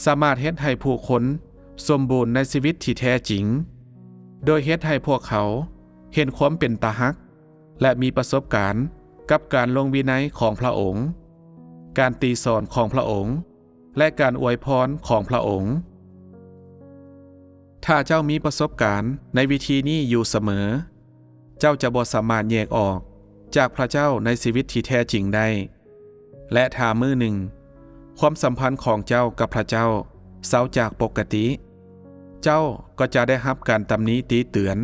ສາມາດເຮັດໃຫ້ຜູ້ຄົນສົມບູນໃນຊີວິດທີ່ແທ້ຈິງ, ໂດຍເຮັດໃຫ້ພວກເຂົາເຫັນຄວາມເປັນຕາຮັກ ແລະ ມີປະສົບການກັບການລົງວິໄນຂອງພະອົງ, ການຕີສອນຂອງພະອົງ ແລະ ການອວຍພອນຂອງພະອົງ. ຖ້າເຈົ້າມີປະສົບການໃນວິທີນີ້ຢູ່ສະເໝີ, ເຈົ້າຈະບໍ່ສາມາດແຍກອອກຈາກພະເຈົ້າໃນຊີວິດທີ່ແທ້ຈິງໄດ້. ແລະ ຖ້າມື້ໜຶ່ງຄວາມສຳພັນຂອງເຈົ້າກັບພະເຈົ້າເຊົາຈາກປົກກະຕິ, ເຈົ້າກໍຈະໄດ້ຮັບການຕຳໜິຕິເຕືອນ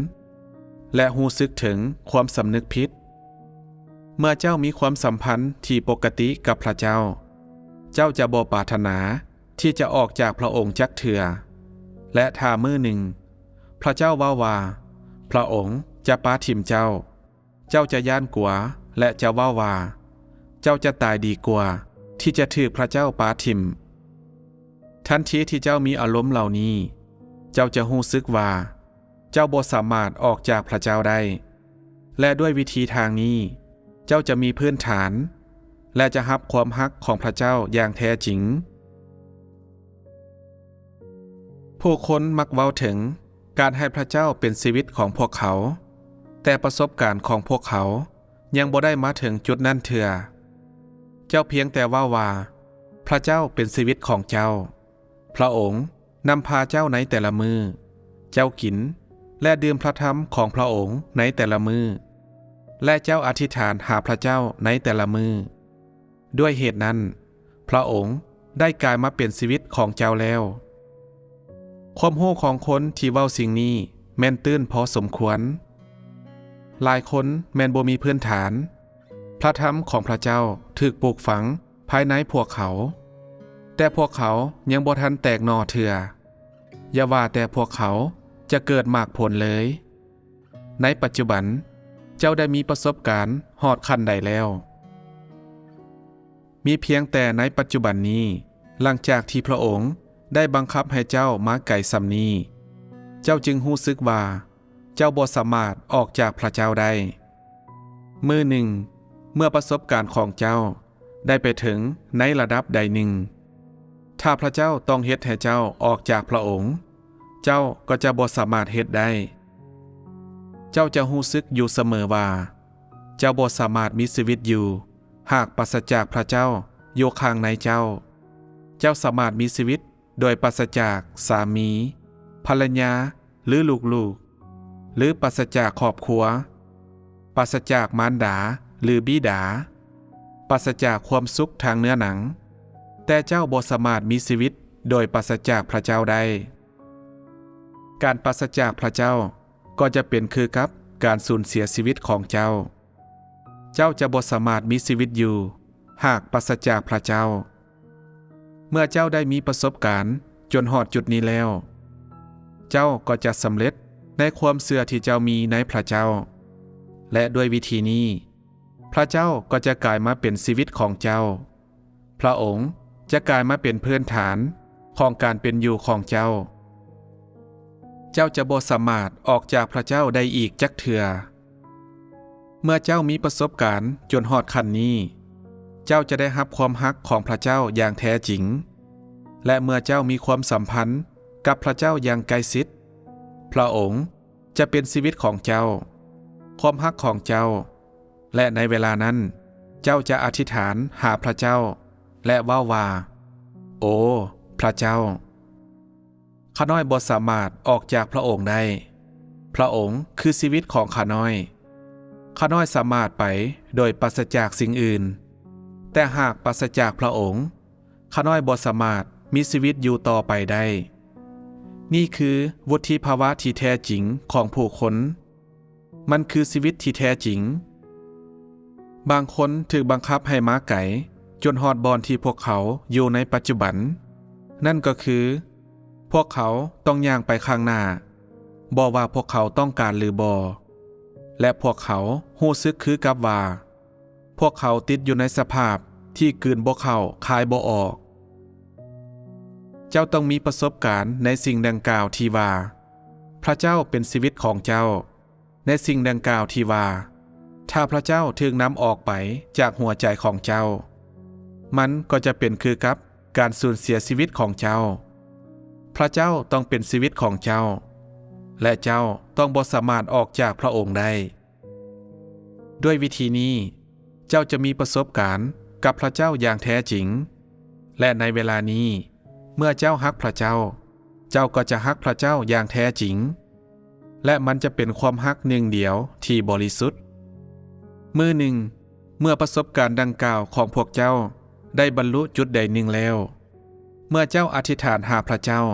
ແລະ ຮູ້ສຶກເຖິງຄວາມສຳນຶກຜິດ. ເມື່ອເຈົ້າມີຄວາມສຳພັນທີ່ປົກກະຕິກັບພະເຈົ້າ, ເຈົ້າຈະບໍ່ປາດຖະໜາທີ່ຈະອອກຈາກພະອົງຈັກເທື່ອ. ແລະ ຖ້າມື້ໜຶ່ງພະເຈົ້າເວົ້າວ່າພະອົງຈະປາຖິ້ມເຈົ້າ, ເຈົ້າຈະຢ້ານກົວ ແລະ ຈະເວົ້າວ່າ ເຈົ້າຈະຕາຍດີກວ່າທີ່ຈະຖືກພະເຈົ້າປາຖິ້ມ. ທັນທີທີ່ເຈົ້າມີອາລົມເຫຼົ່ານີ້, ເຈົ້າຈະຮູ້ສຶກວ່າເຈົ້າບໍ່ສາມາດອອກຈາກພະເຈົ້າໄດ້, ແລະ ດ້ວຍວິທີທາງນີ້, ເຈົ້າຈະມີພື້ນຖານ ແລະ ຈະຮັບຄວາມຮັກຂອງພະເຈົ້າຢ່າງແທ້ຈິງ. ຜູ້ຄົນມັກເວົ້າເຖິງການໃຫ້ພະເຈົ້າເປັນຊີວິດຂອງພວກເຂົາ, ແຕ່ປະສົບການຂອງພວກເຂົາຍັງບໍ່ໄດ້ມາເຖິງຈຸດນັ້ນເທື່ອ. ເຈົ້າພຽງແຕ່ເວົ້າວ່າ, ພະເຈົ້າເປັນຊີວິດຂອງເຈົ້າ. ພະອົງນຳພາເຈົ້າໃນແຕ່ລະມື້. ເຈົ້າກິນ ແລະ ດື່ມພະທຳຂອງພະອົງໃນແຕ່ລະມື້, ແລະ ເຈົ້າອະທິດຖານຫາພະເຈົ້າໃນແຕ່ລະມື້. ດ້ວຍເຫດນັ້ນ, ພະອົງໄດ້ກາຍມາເປັນຊີວິດຂອງເຈົ້າແລ້ວ. ຄວາມຮູ້ຂອງຄົນທີ່ເວົ້າສິ່ງນີ້ແມ່ນຕື້ນພໍສົມຄວນ. ຫຼາຍຄົນແມ່ນບໍ່ມີພື້ນຖານ. ພະທຳຂອງພະເຈົ້າຖືກປູກຝັງພາຍໃນພວກເຂົາ, ແຕ່ພວກເຂົາຍັງບໍ່ທັນແຕກໜໍ່ເທື່ອ, ຢ່າວ່າແຕ່ພວກເຂົາຈະເກີດໝາກຜົນເລີຍ. ໃນປັດຈຸບັນ, ເຈົ້າໄດ້ມີປະສົບການຮອດຂັ້ນໃດແລ້ວ? ມີພຽງແຕ່ໃນປັດຈຸບັນນີ້, ຫຼັງຈາກທີ່ພະອົງໄດ້ບັງຄັບໃຫ້ເຈົ້າມາໄກສ່ຳນີ້, ເຈົ້າຈຶ່ງຮູ້ສຶກວ່າເຈົ້າບໍ່ສາມາດອອກຈາກພະເຈົ້າໄດ້. ມື້ໜຶ່ງ, ເມື່ອປະສົບການຂອງເຈົ້າໄດ້ໄປເຖິງໃນລະດັບໃດໜຶ່ງ, ຖ້າພະເຈົ້າຕ້ອງເຮັດໃຫ້ເຈົ້າອອກຈາກພະອົງ, ເຈົ້າກໍຈະບໍ່ສາມາດເຮັດໄດ້. ເຈົ້າຈະຮູ້ສຶກຢູ່ສະເໝີວ່າ ເຈົ້າບໍ່ສາມາດມີຊີວິດຢູ່ ຫາກປາສະຈາກພະເຈົ້າຢູ່ຂ້າງໃນເຈົ້າ. ເຈົ້າສາມາດມີຊີວິດໂດຍປາສະຈາກສາມີ, ພັນລະຍາ ຫຼື ລູກໆ, ຫຼື ປາສະຈາກຄອບຄົວ, ປາສະຈາກມານດາ ຫຼື ບິດາ, ປາສະຈາກຄວາມສຸກທາງເນື້ອໜັງ, ແຕ່ເຈົ້າບໍ່ສາມາດມີຊີວິດໂດຍປາສະຈາກພະເຈົ້າໄດ້. ການປາສະຈາກພະເຈົ້າກໍຈະເປັນຄືກັບການສູນເສຍຊີວິດຂອງເຈົ້າ. ເຈົ້າຈະບໍ່ສາມາດມີຊີວິດຢູ່ຫາກປາສະຈາກພະເຈົ້າ. ເມື່ອເຈົ້າໄດ້ມີປະສົບການຈົນຮອດຈຸດນີ້ແລ້ວ, ເຈົ້າກໍຈະສຳເລັດໃນຄວາມເຊື່ອທີ່ເຈົ້າມີໃນພະເຈົ້າ, ແລະ ດ້ວຍວິທີນີ້, ພະເຈົ້າກໍຈະກາຍມາເປັນຊີວິດຂອງເຈົ້າ. ພະອົງຈະກາຍມາເປັນພື້ນຖານຂອງການເປັນຢູ່ຂອງເຈົ້າ. ເຈົ້າຈະບໍ່ສາມາດອອກຈາກພະເຈົ້າໄດ້ອີກຈັກເທື່ອ. ເມື່ອເຈົ້າມີປະສົບການຈົນຮອດຂັ້ນນີ້, ເຈົ້າຈະໄດ້ຮັບຄວາມຮັກຂອງພະເຈົ້າຢ່າງແທ້ຈິງ. ແລະ ເມື່ອເຈົ້າມີຄວາມສຳພັນກັບພະເຈົ້າຢ່າງໃກ້ຊິດ, ພະອົງຈະເປັນຊີວິດຂອງເຈົ້າ, ຄວາມຮັກຂອງເຈົ້າ, ແລະ ໃນເວລານັ້ນເຈົ້າຈະອະທິດຖານຫາພະເຈົ້າ ແລະ ເວົ້າວ່າ, ໂອ ພະເຈົ້າ, ຂ້ານ້ອຍບໍ່ສາມາດອອກຈາກພະອົງໄດ້. ພະອົງຄືຊີວິດຂອງຂ້ານ້ອຍ. ຂ້ານ້ອຍສາມາດໄປໂດຍປາສະຈາກສິ່ງອື່ນ, ແຕ່ຫາກປາສະຈາກພະອົງ, ຂ້ານ້ອຍບໍ່ສາມາດມີຊີວິດຢູ່ຕໍ່ໄປໄດ້. ນີ້ຄືວຸດທິພາວະທີ່ແທ້ຈິງຂອງຜູ້ຄົນ. ມັນຄືຊີວິດທີ່ແທ້ຈິງ. ບາງຄົນຖືກບັງຄັບໃຫ້ມາໄກຈົນຮອດບ່ອນທີ່ພວກເຂົາຢູ່ໃນປັດຈຸບັນ. ນັ້ນກໍຄື ພວກເຂົາຕ້ອງຍ່າງໄປຂ້າງໜ້າ, ບໍ່ວ່າພວກເຂົາຕ້ອງການຫຼືບໍ່. ແລະ ພວກເຂົາຮູ້ສຶກຄືກັບວ່າ ພວກເຂົາຕິດຢູ່ໃນສະພາບ ທີ່ກືນບໍ່ເຂົ້າ ຄາຍບໍ່ອອກ. ເຈົ້າຕ້ອງມີປະສົບການໃນສິ່ງດັ່ງກ່າວທີ່ວ່າ ພະເຈົ້າເປັນຊີວິດຂອງເຈົ້າ, ໃນສິ່ງດັ່ງກ່າວທີ່ວ່າ ຖ້າພະເຈົ້າຖືກນຳອອກໄປຈາກຫົວໃຈຂອງເຈົ້າ, ມັນກໍຈະເປັນຄືກັບການສູນເສຍຊີວິດຂອງເຈົ້າ. ພະເຈົ້າຕ້ອງເປັນຊີວິດຂອງເຈົ້າ, ແລະ ເຈົ້າຕ້ອງບໍ່ສາມາດອອກຈາກພະອົງໄດ້. ດ້ວຍວິທີນີ້, ເຈົ້າຈະມີປະສົບການກັບພະເຈົ້າຢ່າງແທ້ຈິງ, ແລະ ໃນເວລານີ້, ເມື່ອເຈົ້າຮັກພະເຈົ້າ, ເຈົ້າກໍຈະຮັກພະເຈົ້າຢ່າງແທ້ຈິງ, ແລະ ມັນຈະເປັນຄວາມຮັກໜຶ່ງດຽວທີ່ບໍລິສຸດ. ມື້ໜຶ່ງ, ເມື່ອປະສົບການດັ່ງກ່າວຂອງພວກເຈົ້າໄດ້ບັນລຸຈຸດໃດໜຶ່ງແລ້ວ, ເມື່ອເຈົ້າອະທິຖານຫາພະເຈົ້າ,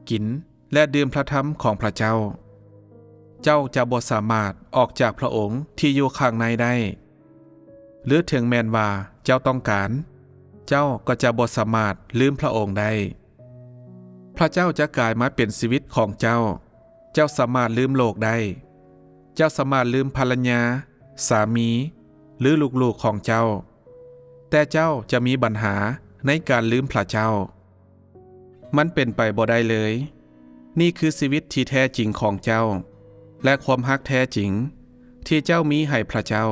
ກິນ ແລະ ດື່ມພະທຳຂອງພະເຈົ້າ, ເຈົ້າຈະບໍ່ສາມາດອອກຈາກພະອົງທີ່ຢູ່ຂ້າງໃນໄດ້, ຫຼື ເຖິງແມ່ນວ່າເຈົ້າຕ້ອງການ, ເຈົ້າກໍຈະບໍ່ສາມາດລືມພະອົງໄດ້. ພະເຈົ້າຈະກາຍມາເປັນຊີວິດຂອງເຈົ້າ. ເຈົ້າສາມາດລືມໂລກໄດ້. ເຈົ້າສາມາດລືມພັນລະຍາ, ສາມີ ຫຼື ລູກໆຂອງເຈົ້າ. ແຕ່ເຈົ້າຈະມີບັນຫາໃນການລືມພະເຈົ້າ. ມັນເປັນໄປບໍ່ໄດ້ເລີຍ. ນີ້ຄືຊີວິດທີ່ແທ້ຈິງຂອງເຈົ້າ ແລະ ຄວາມຮັກແທ້ຈິງທີ່ເຈົ້າມີໃຫ້ພະເຈົ້າ.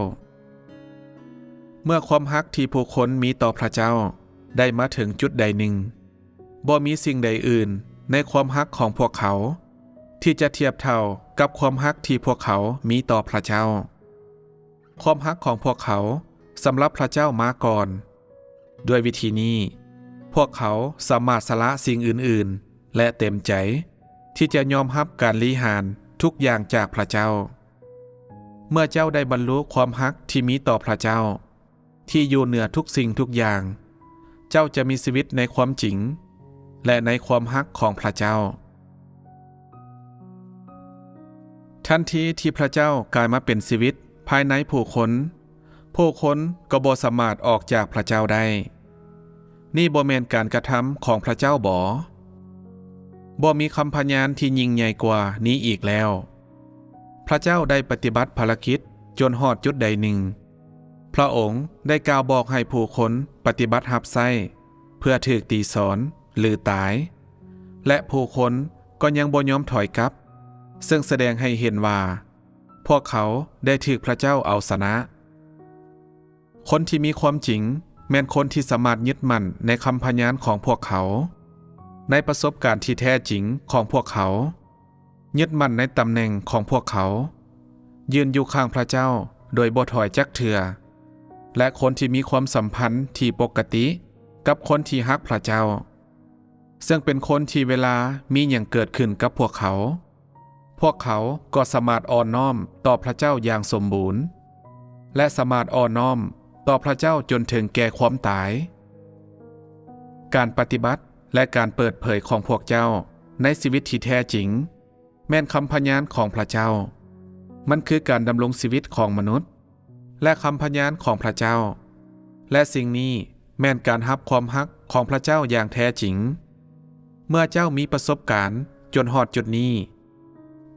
ເມື່ອຄວາມຮັກທີ່ຜູ້ຄົນມີຕໍ່ພະເຈົ້າໄດ້ມາເຖິງຈຸດໃດໜຶ່ງ, ບໍ່ມີສິ່ງໃດອື່ນໃນຄວາມຮັກຂອງພວກເຂົາທີ່ຈະທຽບເທົ່າກັບຄວາມຮັກທີ່ພວກເຂົາມີຕໍ່ພະເຈົ້າ. ຄວາມຮັກຂອງພວກເຂົາສຳລັບພະເຈົ້າມາກ່ອນ. ດ້ວຍວິທີນີ້, ພວກເຂົາສາມາດສະຫຼະສິ່ງອື່ນໆ ແລະ ເຕັມໃຈທີ່ຈະຍອມຮັບການລິຫານທຸກຢ່າງຈາກພະເຈົ້າ. ເມື່ອເຈົ້າໄດ້ບັນລຸຄວາມຮັກທີ່ມີຕໍ່ພະເຈົ້າ, ທີ່ຢູ່ເໜືອທຸກສິ່ງທຸກຢ່າງ, ເຈົ້າຈະມີຊີວິດໃນຄວາມຈິງ ແລະ ໃນຄວາມຮັກຂອງພະເຈົ້າ. ທັນທີທີ່ພະເຈົ້າກາຍມາເປັນຊີວິດພາຍໃນຜູ້ຄົນ, ຜູ້ຄົນກໍບໍ່ສາມາດອອກຈາກພະເຈົ້າໄດ້. ນີ້ບໍ່ແມ່ນການກະທຳຂອງພະເຈົ້າບໍ? ບໍ່ມີຄຳພະຍານທີ່ຍິ່ງໃຫຍ່ກວ່ານີ້ອີກແລ້ວ. ພະເຈົ້າໄດ້ປະຕິບັດພາລະກິດຈົນຮອດຈຸດໃດໜຶ່ງ. ພະອົງໄດ້ກ່າວບອກໃຫ້ຜູ້ຄົນປະຕິບັດຮັບໃຊ້ເພື່ອຖືກຕີສອນ ຫຼື ຕາຍ, ແລະ ຜູ້ຄົນກໍຍັງບໍ່ຍອມຖອຍກັບ, ເຊິ່ງສະແດງໃຫ້ເຫັນວ່າພວກເຂົາໄດ້ຖືກພະເຈົ້າເອົາຊະນະ. ຄົນທີ່ມີຄວາມຈິງແມ່ນຄົນທີ່ສາມາດຍຶດໝັ້ນໃນຄຳພະຍານຂອງພວກເຂົາ, ໃນປະສົບການທີ່ແທ້ຈິງຂອງພວກເຂົາ, ຍຶດໝັ້ນໃນຕຳແໜ່ງຂອງພວກເຂົາ, ຢືນຢູ່ຂ້າງພະເຈົ້າໂດຍບໍ່ຖອຍຈັກເທື່ອ, ແລະ ຄົນທີ່ມີຄວາມສຳພັນທີ່ປົກກະຕິກັບຄົນທີ່ຮັກພະເຈົ້າ, ເຊິ່ງເປັນຄົນທີ່ເວລາມີຫຍັງເກີດຂຶ້ນກັບພວກເຂົາ, ພວກເຂົາກໍສາມາດອ່ອນນ້ອມຕໍ່ພະເຈົ້າຢ່າງສົມບູນ ແລະ ສາມາດອ່ອນນ້ອມຕໍ່ພະເຈົ້າຈົນເຖິງແກ່ຄວາມຕາຍ. ການປະຕິບັດ ແລະ ການເປີດເຜີຍຂອງພວກເຈົ້າໃນຊີວິດທີ່ແທ້ຈິງ ແມ່ນຄຳພະຍານຂອງພະເຈົ້າ. ມັນຄືການດຳລົງຊີວິດຂອງມະນຸດ ແລະ ຄຳພະຍານຂອງພະເຈົ້າ, ແລະ ສິ່ງນີ້ແມ່ນການຮັບຄວາມຮັກຂອງພະເຈົ້າຢ່າງແທ້ຈິງ. ເມື່ອເຈົ້າມີປະສົບການຈົນຮອດຈຸດນີ້,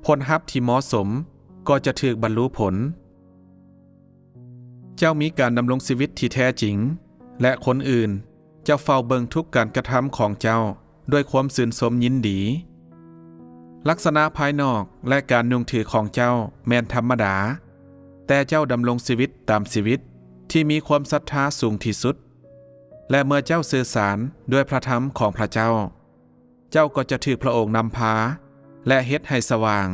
ຜົນຮັບທີ່ເໝາະສົມກໍຈະຖືກບັນລຸຜົນ. ເຈົ້າມີການດຳລົງຊີວິດທີ່ແທ້ຈິງ, ແລະ ຄົນອື່ນຈະເຝົ້າເບິ່ງທຸກການກະທຳຂອງເຈົ້າ ດ້ວຍຄວາມຊື່ນຊົມຍິນດີ. ລັກສະນະພາຍນອກ ແລະ ການນຸ່ງຖືຂອງເຈົ້າແມ່ນທຳມະດາ, ແຕ່ເຈົ້າດຳລົງຊີວິດຕາມຊີວິດທີ່ມີຄວາມສັດທາສູງທີ່ສຸດ, ແລະ ເມື່ອເຈົ້າສື່ສານດ້ວຍພະທຳຂອງພະເຈົ້າ, ເຈົ້າກໍຈະຖືກພະອົງນຳພາ ແລະ ເຮັດໃຫ້ສະຫວ່າງ.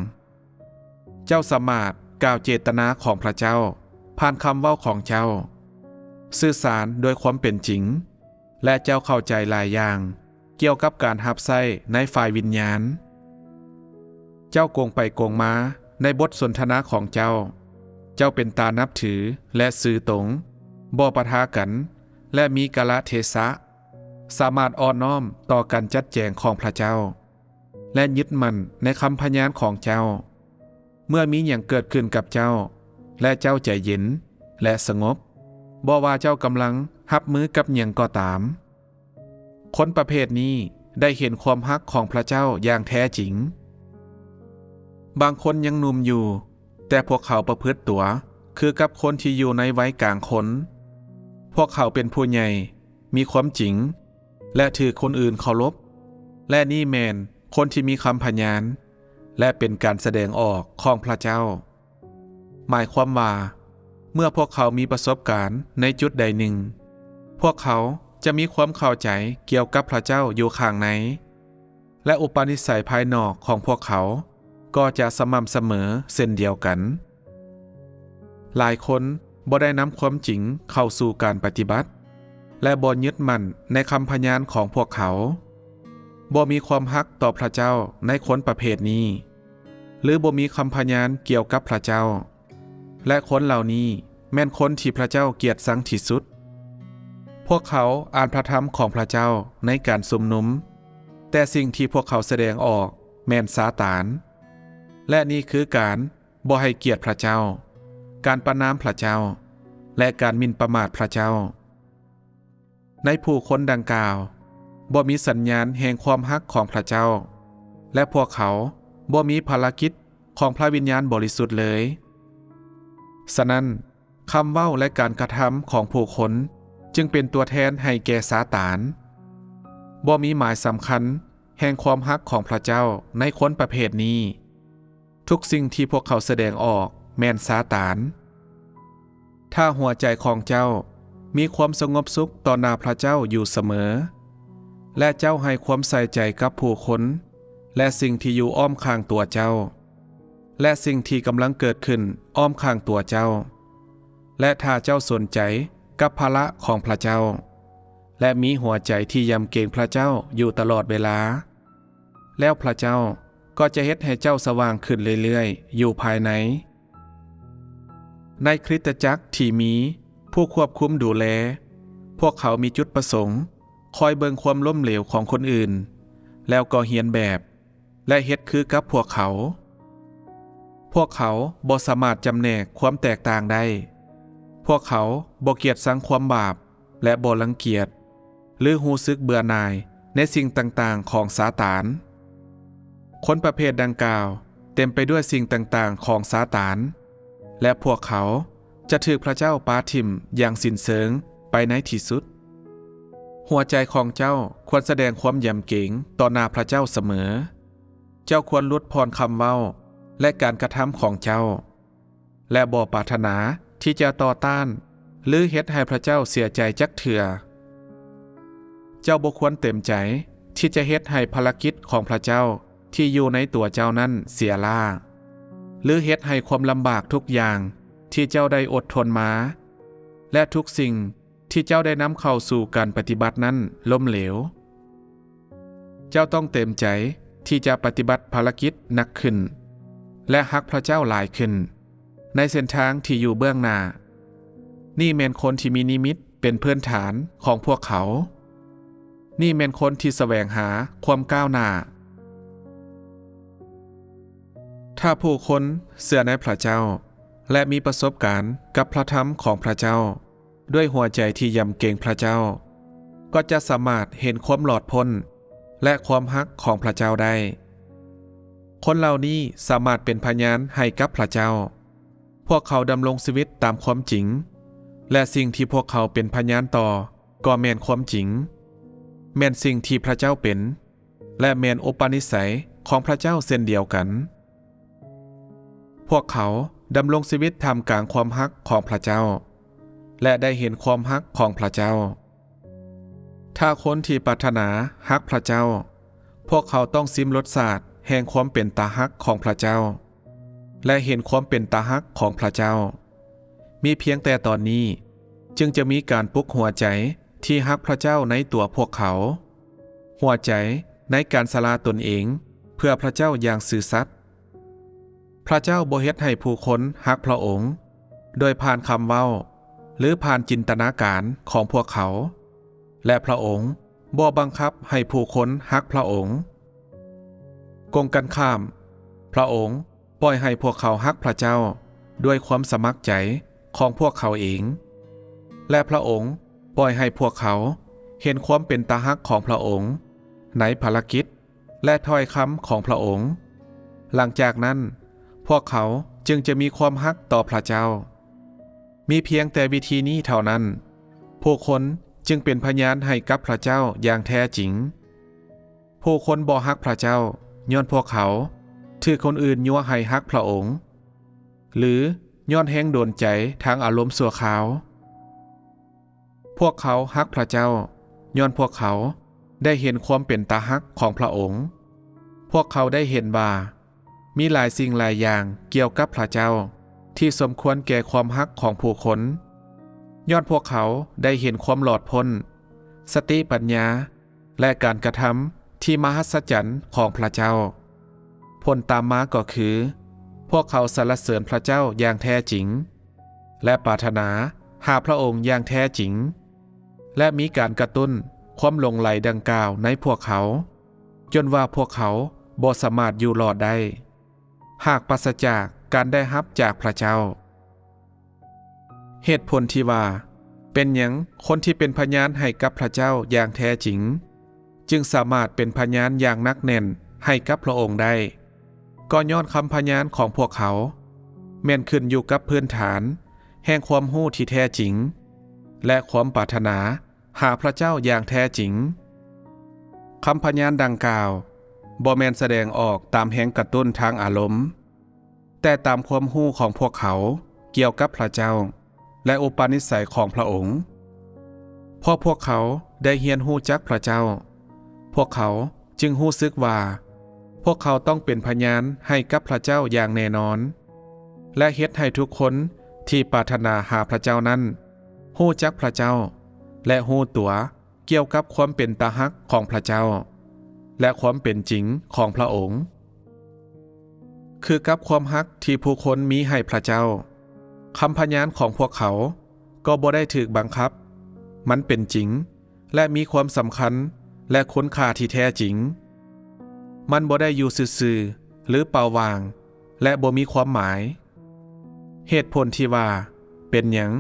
ເຈົ້າສາມາດກ່າວເຈດຕະນາຂອງພະເຈົ້າຜ່ານຄຳເວົ້າຂອງເຈົ້າ, ສື່ສານໂດຍຄວາມເປັນຈິງ, ແລະ ເຈົ້າເຂົ້າໃຈຫຼາຍຢ່າງກ່ຽວກັບການຮັບໃຊ້ໃນຝ່າຍວິນຍານ. ເຈົ້າກົງໄປກົງມາໃນບົດສົນທະນາຂອງເຈົ້າ. ເຈົ້າເປັນຕານັບຖື ແລະ ຊື່ຕົງ, ບໍ່ປະທະກັນ, ແລະ ມີກາລະເທສະ, ສາມາດອ່ອນນ້ອມຕໍ່ການຈັດແຈງຂອງພະເຈົ້າ ແລະ ຍຶດໝັ້ນໃນຄຳພະຍານຂອງເຈົ້າ. ເມື່ອມີຫຍັງເກີດຂຶ້ນກັບເຈົ້າ ແລະ ເຈົ້າໃຈເຢັນ ແລະ ສະຫງົບ, ບໍ່ວ່າເຈົ້າກຳລັງຮັບມືກັບຫຍັງກໍຕາມ, ຄົນປະເພດນີ້ໄດ້ເຫັນຄວາມຮັກຂອງພະເຈົ້າຢ່າງແທ້ຈິງ. ບາງຄົນຍັງໜຸ່ມຢູ່, ແຕ່ພວກເຂົາປະພຶດຕົວຄືກັບຄົນທີ່ຢູ່ໃນໄວກາງຄົນ. ພວກເຂົາເປັນຜູ້ໃຫຍ່, ມີຄວາມຈິງ ແລະ ຖືກຄົນອື່ນເຄົາລົບ, ແລະ ນີ້ແມ່ນຄົນທີ່ມີຄຳພະຍານ ແລະ ເປັນການສະແດງອອກຂອງພະເຈົ້າ. ໝາຍຄວາມວ່າ ເມື່ອພວກເຂົາມີປະສົບການໃນຈຸດໃດໜຶ່ງ, ພວກເຂົາຈະມີຄວາມເຂົ້າໃຈກ່ຽວກັບພະເຈົ້າຢູ່ຂ້າງໃນ ແລະ ອຸປະນິໄສພາຍນອກຂອງພວກເຂົາກໍຈະສະໝ່ຳສະເໝີເຊັ່ນດຽວກັນ. ຫຼາຍຄົນບໍ່ໄດ້ນຳຄວາມຈິງເຂົ້າສູ່ການປະຕິບັດ ແລະ ບໍ່ຍຶດໝັ້ນໃນຄຳພະຍານຂອງພວກເຂົາ. ບໍ່ມີຄວາມຮັກຕໍ່ພະເຈົ້າໃນຄົນປະເພດນີ້ ຫຼື ບໍ່ມີຄຳພະຍານກ່ຽວກັບພະເຈົ້າ. ແລະ ຄົນເຫຼົ່ານີ້ແມ່ນຄົນທີ່ພະເຈົ້າກຽດຊັງທີ່ສຸດ. ພວກເຂົາອ່ານພະທຳຂອງພະເຈົ້າໃນການຊຸມນຸມ, ແຕ່ສິ່ງທີ່ພວກເຂົາສະແດງອອກແມ່ນຊາຕານ. ແລະ ນີ້ຄືການບໍ່ໃຫ້ກຽດພະເຈົ້າ, ການປະນາມພະເຈົ້າ ແລະ ການໝິ່ນປະໝາດພະເຈົ້າ. ໃນຜູ້ຄົນດັ່ງກ່າວບໍ່ມີສັນຍານແຫ່ງຄວາມຮັກຂອງພະເຈົ້າ ແລະ ພວກເຂົາບໍ່ມີພາລະກິດຂອງພະວິນຍານບໍລິສຸດເລີຍ. ສະນັ້ນ, ຄຳເວົ້າ ແລະ ການກະທຳຂອງຜູ້ຄົນຈຶ່ງເປັນຕົວແທນໃຫ້ແກ່ຊາຕານ. ບໍ່ມີໝາຍສຳຄັນແຫ່ງຄວາມຮັກຂອງພະເຈົ້າໃນຄົນປະເພດນີ້. ທຸກສິ່ງທີ່ພວກເຂົາສະແດງອອກແມ່ນຊາຕານ. ຖ້າຫົວໃຈຂອງເຈົ້າມີຄວາມສະຫງົບສຸກຕໍ່ໜ້າພະເຈົ້າຢູ່ສະເໝີ, ແລະ ເຈົ້າໃຫ້ຄວາມໃສ່ໃຈກັບຜູ້ຄົນ ແລະ ສິ່ງທີ່ຢູ່ອ້ອມຂ້າງຕົວເຈົ້າ ແລະ ສິ່ງທີ່ກຳລັງເກີດຂຶ້ນອ້ອມຂ້າງຕົວເຈົ້າ, ແລະ ຖ້າເຈົ້າສົນໃຈກັບພາລະຂອງພະເຈົ້າ ແລະ ມີຫົວໃຈທີ່ຢຳເກງພະເຈົ້າຢູ່ຕະຫຼອດເວລາ, ແລ້ວພະເຈົ້າກໍຈະເຮັດໃຫ້ເຈົ້າສະຫວ່າງຂຶ້ນເລື້ອຍໆຢູ່ພາຍໃນ. ໃນຄຣິສຕະຈັກທີ່ມີຜູ້ຄວບຄຸມດູແລ, ພວກເຂົາມີຈຸດປະສົງຄອຍເບິ່ງຄວາມລົ້ມເຫຼວຂອງຄົນອື່ນ ແລ້ວກໍຮຽນແບບ ແລະ ເຮັດຄືກັບພວກເຂົາ. ພວກເຂົາບໍ່ສາມາດຈຳແນກຄວາມແຕກຕ່າງໄດ້. ພວກເຂົາບໍ່ກຽດຊັງຄວາມບາບ ແລະ ບໍ່ລັງກຽດ ຫຼື ຮູ້ສຶກເບື່ອໜ່າຍໃນສິ່ງຕ່າງໆຂອງຊາຕານ. ຄົນປະເພດດັ່ງກ່າວເຕັມໄປດ້ວຍສິ່ງຕ່າງໆຂອງຊາຕານ, ແລະ ພວກເຂົາຈະຖືກພະເຈົ້າປະຖິ້ມຢ່າງສິ້ນເຊີງໄປໃນທີ່ສຸດ. ຫົວໃຈຂອງເຈົ້າຄວນສະແດງຄວາມຢຳເກງຕໍ່ໜ້າພະເຈົ້າສະເໝີ. ເຈົ້າຄວນຫຼຸດຜ່ອນຄຳເວົ້າ ແລະ ການກະທຳຂອງເຈົ້າ, ແລະ ບໍ່ປາດຖະໜາທີ່ຈະຕໍ່ຕ້ານ ຫຼື ເຮັດໃຫ້ພະເຈົ້າເສຍໃຈຈັກເທື່ອ. ເຈົ້າບໍ່ຄວນເຕັມໃຈທີ່ຈະເຮັດໃຫ້ພາລະກິດຂອງພະເຈົ້າທີ່ຢູ່ໃນຕົວເຈົ້ານັ້ນເສຍລ້າ, ຫຼື ເຮັດໃຫ້ຄວາມລຳບາກທຸກຢ່າງທີ່ເຈົ້າໄດ້ອົດທົນມາ ແລະ ທຸກສິ່ງ ທີ່ເຈົ້າໄດ້ນຳເຂົ້າສູ່ການປະຕິບັດນັ້ນລົ້ມເຫຼວ. ເຈົ້າຕ້ອງເຕັມໃຈທີ່ຈະປະຕິບັດພາລະກິດໜັກຂຶ້ນ ແລະ ຮັກພະເຈົ້າຫຼາຍຂຶ້ນໃນເສັ້ນທາງທີ່ຢູ່ເບື້ອງໜ້າ. ນີ້ແມ່ນຄົນທີ່ມີນິມິດເປັນພື້ນຖານຂອງພວກເຂົາ. ນີ້ແມ່ນຄົນທີ່ສະແຫວງຫາຄວາມກ້າວໜ້າ. ຖ້າຜູ້ຄົນເຊື່ອໃນພະເຈົ້າ ແລະ ມີປະສົບການກັບພະທຳຂອງພະເຈົ້າ ດ້ວຍຫົວໃຈທີ່ຢຳເກງພະເຈົ້າ, ກໍຈະສາມາດເຫັນຄວາມຫຼອດພົ້ນ ແລະ ຄວາມຮັກຂອງພະເຈົ້າໄດ້. ຄົນເຫຼົ່ານີ້ສາມາດເປັນພະຍານໃຫ້ກັບພະເຈົ້າ. ພວກເຂົາດຳລົງຊີວິດຕາມຄວາມຈິງ, ແລະ ສິ່ງທີ່ພວກເຂົາເປັນພະຍານຕໍ່ກໍແມ່ນຄວາມຈິງ, ແມ່ນສິ່ງທີ່ພະເຈົ້າເປັນ, ແລະ ແມ່ນອຸປະນິໄສຂອງພະເຈົ້າເຊັ່ນດຽວກັນ. ພວກເຂົາດຳລົງຊີວິດທ່າມກາງຄວາມຮັກຂອງພະເຈົ້າ ແລະ ໄດ້ເຫັນຄວາມຮັກຂອງພະເຈົ້າ. ຖ້າຄົນທີ່ປາດຖະໜາຮັກພະເຈົ້າ, ພວກເຂົາຕ້ອງຊິມລົດຊາດແຫ່ງຄວາມເປັນຕາຮັກຂອງພະເຈົ້າ ແລະ ເຫັນຄວາມເປັນຕາຮັກຂອງພະເຈົ້າ. ມີພຽງແຕ່ຕອນນີ້ຈຶ່ງຈະມີການປຸກຫົວໃຈທີ່ຮັກພະເຈົ້າໃນຕົວພວກເຂົາ, ຫົວໃຈໃນການສະຫຼະຕົນເອງເພື່ອພະເຈົ້າຢ່າງຊື່ສັດ. ພະເຈົ້າບໍ່ເຮັດໃຫ້ຜູ້ຄົນຮັກພະອົງໂດຍຜ່ານຄຳເວົ້າ ຫຼື ຜ່ານຈິນຕະນາການຂອງພວກເຂົາ, ແລະ ພະອົງບໍ່ບັງຄັບໃຫ້ຜູ້ຄົນຮັກພະອົງ. ກົງກັນຂ້າມ, ພະອົງ ປ່ອຍໃຫ້ພວກເຂົາຮັກພະເຈົ້າດ້ວຍຄວາມສະໝັກໃຈຂອງພວກເຂົາເອງ ແລະ ພະອົງປ່ອຍໃຫ້ພວກເຂົາເຫັນຄວາມເປັນຕາຮັກຂອງພະອົງໃນພາລະກິດ ແລະ ຖ້ອຍຄຳຂອງພະອົງ. ຫຼັງຈາກນັ້ນ, ພວກເຂົາຈຶ່ງຈະມີຄວາມຮັກຕໍ່ພະເຈົ້າ. ມີພຽງແຕ່ວິທີນີ້ເທົ່ານັ້ນ, ພ ຜູ້ຄົນຈຶ່ງເປັນພະຍານໃຫ້ກັບພະເຈົ້າຢ່າງແທ້ຈິງ. ຜູ້ຄົນບໍ່ຮັກພະເຈົ້າ ຍ້ອນພວກເຂົາຖືກຄົນອື່ນຍົວະໃຫ້ຮັກພະອົງ ຫຼື ຍ້ອນແຮງດົນໃຈທາງອາລົມຊົ່ວຄາວ. ພວກເຂົາຮັກພະເຈົ້າ ຍ້ອນພວກເຂົາໄດ້ເຫັນຄວາມເປັນຕາຮັກຂອງພະອົງ. ພວກເຂົາໄດ້ເຫັນວ່າມີຫຼາຍສິ່ງຫຼາຍຢ່າງກ່ຽວກັບພະເຈົ້າທີ່ສົມຄວນແກ່ຄວາມຮັກຂອງຜູ້ຄົນ, ຍ້ອນພວກເຂົາໄດ້ເຫັນຄວາມຫຼອດພົ້ນ, ສະຕິປັນຍາ ແລະ ການກະທຳທີ່ມະຫັດສະຈັນຂອງພະເຈົ້າ. ຜົນຕາມມາກໍຄື ພວກເຂົາສັນລະເສີນພະເຈົ້າຢ່າງແທ້ຈິງ ແລະ ປາດຖະໜາຫາພະອົງຢ່າງແທ້ຈິງ ແລະ ມີການກະຕຸ້ນຄວາມຫຼົງໄຫຼດັ່ງກ່າວໃນພວກເຂົາ ຈົນວ່າພວກເຂົາບໍ່ສາມາດຢູ່ລອດໄດ້ ຫາກປາສະຈາກການໄດ້ຮັບຈາກພະເຈົ້າ. ເຫດຜົນທີ່ວ່າ ເປັນຫຍັງຄົນທີ່ເປັນພະຍານໃຫ້ກັບພະເຈົ້າຢ່າງແທ້ຈິງ ຈຶ່ງສາມາດເປັນພະຍານຢ່າງໜັກແໜ້ນໃຫ້ກັບພະອົງໄດ້ ກໍຍ້ອນຄຳພະຍານຂອງພວກເຂົາ ແມ່ນຂຶ້ນຢູ່ກັບພື້ນຖານແຫ່ງຄວາມຮູ້ທີ່ແທ້ຈິງ ແລະ ຄວາມປາດຖະໜາຫາພະເຈົ້າຢ່າງແທ້ຈິງ. ຄຳພະຍານດັ່ງກ່າວບໍ່ແມ່ນສະແດງອອກຕາມແຮງກະຕຸ້ນທາງອາລົມ, ແຕ່ຕາມຄວາມຮູ້ຂອງພວກເຂົາກ່ຽວກັບພະເຈົ້າ ແລະ ອຸປະນິໄສຂອງພະອົງ. ເພາະພວກເຂົາໄດ້ຮຽນຮູ້ຈັກພະເຈົ້າ, ພວກເຂົາຈຶ່ງຮູ້ສຶກວ່າ ພວກເຂົາຕ້ອງເປັນພະຍານໃຫ້ກັບພະເຈົ້າຢ່າງແນ່ນອນ ແລະ ເຮັດໃຫ້ທຸກຄົນທີ່ປາດຖະໜາຫາພະເຈົ້ານັ້ນ ຮູ້ຈັກພະເຈົ້າ ແລະ ຮູ້ຕົວ ກ່ຽວກັບຄວາມເປັນຕາຮັກຂອງພະເຈົ້າ ແລະ ຄວາມເປັນຈິງຂອງພະອົງ. ຄືກັບຄວາມຮັກທີ່ຜູ້ຄົນມີໃຫ້ພະເຈົ້າ, ຄຳພະຍານຂອງພວກເຂົາກໍບໍ່ໄດ້ຖືກບັງຄັບ. ມັນເປັນຈິງ ແລະ ມີຄວາມສຳຄັນ ແລະ ຄຸນຄ່າທີ່ແທ້ຈິງ. ມັນບໍ່ໄດ້ຢູ່ຊື່ໆ ຫຼື ເປົ່າວ່າງ ແລະ ບໍ່ມີຄວາມໝາຍ. ເຫດຜົນທີ່ວ່າ ເປັນຫຍັງ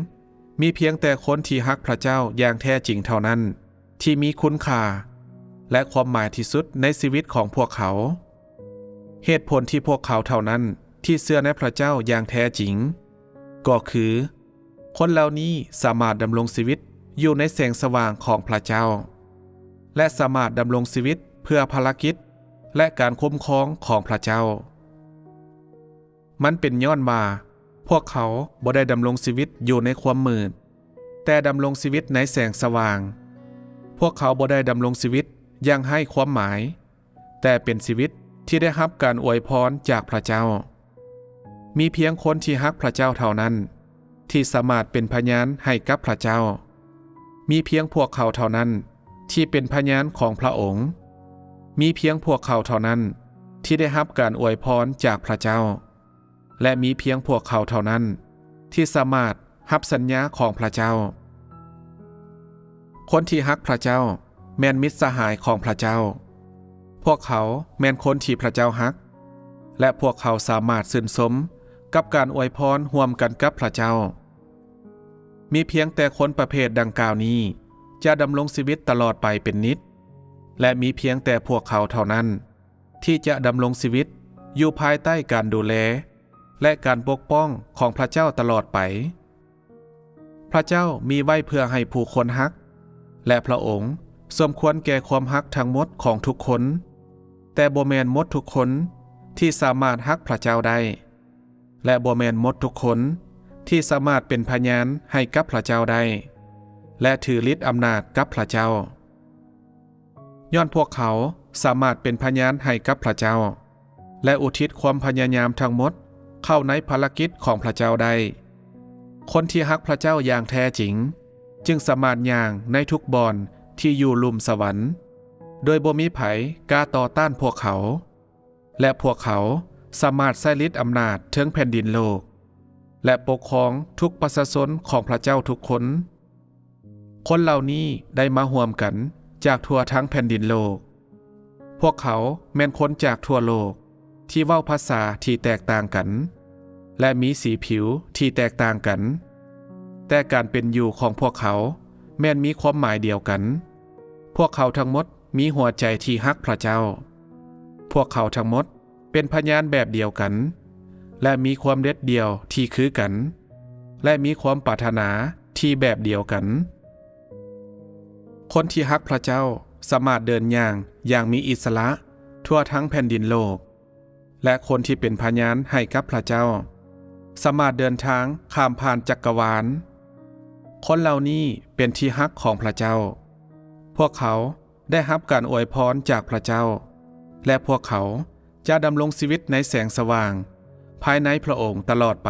ມີພຽງແຕ່ຄົນທີ່ຮັກພະເຈົ້າຢ່າງແທ້ຈິງເທົ່ານັ້ນ ທີ່ມີຄຸນຄ່າ ແລະ ຄວາມໝາຍທີ່ສຸດໃນຊີວິດຂອງພວກເຂົາ. ເຫດຜົນທີ່ພວກເຂົາເທົ່ານັ້ນທີ່ເຊື່ອໃນພະເຈົ້າຢ່າງແທ້ຈິງ ກໍຄື ຄົນເຫຼົ່ານີ້ສາມາດດຳລົງຊີວິດຢູ່ໃນແສງສະຫວ່າງຂອງພະເຈົ້າ ແລະ ສາມາດດຳລົງຊີວິດເພື່ອພາລະກິດ ແລະ ການຄຸ້ມຄອງຂອງພະເຈົ້າ. ມັນເປັນຍ້ອນວ່າພວກເຂົາບໍ່ໄດ້ດຳລົງຊີວິດຢູ່ໃນຄວາມມືດ, ແຕ່ດຳລົງຊີວິດໃນແສງສະຫວ່າງ. ພວກເຂົາບໍ່ໄດ້ດຳລົງຊີວິດຢ່າງໄຮ້ຄວາມໝາຍ, ແຕ່ເປັນຊີວິດທີ່ໄດ້ຮັບການອວຍພອນຈາກພະເຈົ້າ. ມີພຽງຄົນທີ່ຮັກພະເຈົ້າເທົ່ານັ້ນ ທີ່ສາມາດເປັນພະຍານໃຫ້ກັບພະເຈົ້າ. ມີພຽງພວກເຂົາເທົ່ານັ້ນທີ່ເປັນພະຍານຂອງພະອົງ. ມີພຽງພວກເຂົາເທົ່ານັ້ນທີ່ໄດ້ຮັບການອວຍພອນຈາກພະເຈົ້າ. ແລະ ມີພຽງພວກເຂົາເທົ່ານັ້ນທີ່ສາມາດຮັບສັນຍາຂອງພະເຈົ້າ. ຄົນທີ່ຮັກພະເຈົ້າແມ່ນມິດສະຫາຍຂອງພະເຈົ້າ. ພວກເຂົາແມ່ນຄົນທີ່ພະເຈົ້າຮັກ ແລະ ພວກເຂົາສາມາດຊື່ນຊົມກັບການອວຍພອນຮ່ວມກັນກັບພະເຈົ້າ. ມີພຽງແຕ່ຄົນປະເພດດັ່ງກ່າວນີ້ຈະດຳລົງຊີວິດຕະຫຼອດໄປເປັນນິດ ແລະ ມີພຽງແຕ່ພວກເຂົາເທົ່ານັ້ນ ທີ່ຈະດຳລົງຊີວິດຢູ່ພາຍໃຕ້ການດູແລ ແລະ ການປົກປ້ອງຂອງພະເຈົ້າຕະຫຼອດໄປ. ພະເຈົ້າມີໄວ້ເພື່ອໃຫ້ຜູ້ຄົນຮັກ ແລະ ພະອົງສົມຄວນແກ່ຄວາມຮັກທັງໝົດຂອງທຸກຄົນ, ແຕ່ບໍ່ແມ່ນໝົດທຸກຄົນທີ່ສາມາດຮັກພະເຈົ້າໄດ້ ແລະ ບໍ່ແມ່ນໝົດທຸກຄົນທີ່ສາມາດເປັນພະຍານໃຫ້ກັບພະເຈົ້າໄດ້ ແລະ ຖືລິດອຳນາດກັບພະເຈົ້າ. ຍ້ອນພວກເຂົາສາມາດເປັນພະຍານໃຫ້ກັບພະເຈົ້າ ແລະ ອຸທິດຄວາມພະຍາຍາມທັງໝົດເຂົ້າໃນພາລະກິດຂອງພະເຈົ້າໄດ້. ຄົນທີ່ຮັກພະເຈົ້າຢ່າງແທ້ຈິງ ຈຶ່ງສາມາດຍ່າງໃນທຸກບ່ອນທີ່ຢູ່ລຸ່ມສະຫວັນ ໂດຍບໍ່ມີໃຜກ້າຕໍ່ຕ້ານພວກເຂົາ. ແລະ ພວກເຂົາສາມາດໃຊ້ລິດອຳນາດເທິງແຜ່ນດິນໂລກ ແລະ ປົກຄອງທຸກປະຊາຊົນຂອງພະເຈົ້າທຸກຄົນ. ຄົນເຫຼົ່ານີ້ໄດ້ມາຮ່ວມກັນຈາກທົ່ວທັງແຜ່ນດິນໂລກ. ພວກເຂົາແມ່ນຄົນຈາກທົ່ວໂລກ ທີ່ເວົ້າພາສາທີ່ແຕກຕ່າງກັນ ແລະ ມີສີຜິວທີ່ແຕກຕ່າງກັນ, ແຕ່ການເປັນຢູ່ຂອງພວກເຂົາແມ່ນມີຄວາມໝາຍດຽວກັນ. ພວກເຂົາທັງໝົດ ມີຫົວໃຈທີ່ຮັກພະເຈົ້າ. ພວກເຂົາທັງໝົດເປັນພະຍານແບບດຽວກັນ ແລະ ມີຄວາມເດັດດ່ຽວທີ່ຄືກັນ ແລະ ມີຄວາມປາດຖະໜາທີ່ແບບດຽວກັນ. ຄົນທີ່ຮັກພຣະເຈົ້າສາມາດເດີນຍ່າງຢ່າງມີອິດສະຫຼະທົ່ວທັງແຜ່ນດິນໂລກ ແລະ ຄົນທີ່ເປັນພະຍານໃຫ້ກັບພຣະເຈົ້າ ສາມາດເດີນທາງຂ້າມຜ່ານຈັກກະວານ. ຄົນເຫຼົ່ານີ້ເປັນທີ່ຮັກຂອງພຣະເຈົ້າ. ພວກເຂົາໄດ້ຮັບການອວຍພອນຈາກພຣະເຈົ້າ ແລະ ພວກເຂົາຈະດຳລົງຊີວິດໃນແສງສະຫວ່າງພາຍໃນພຣະອົງຕະຫຼອດໄປ.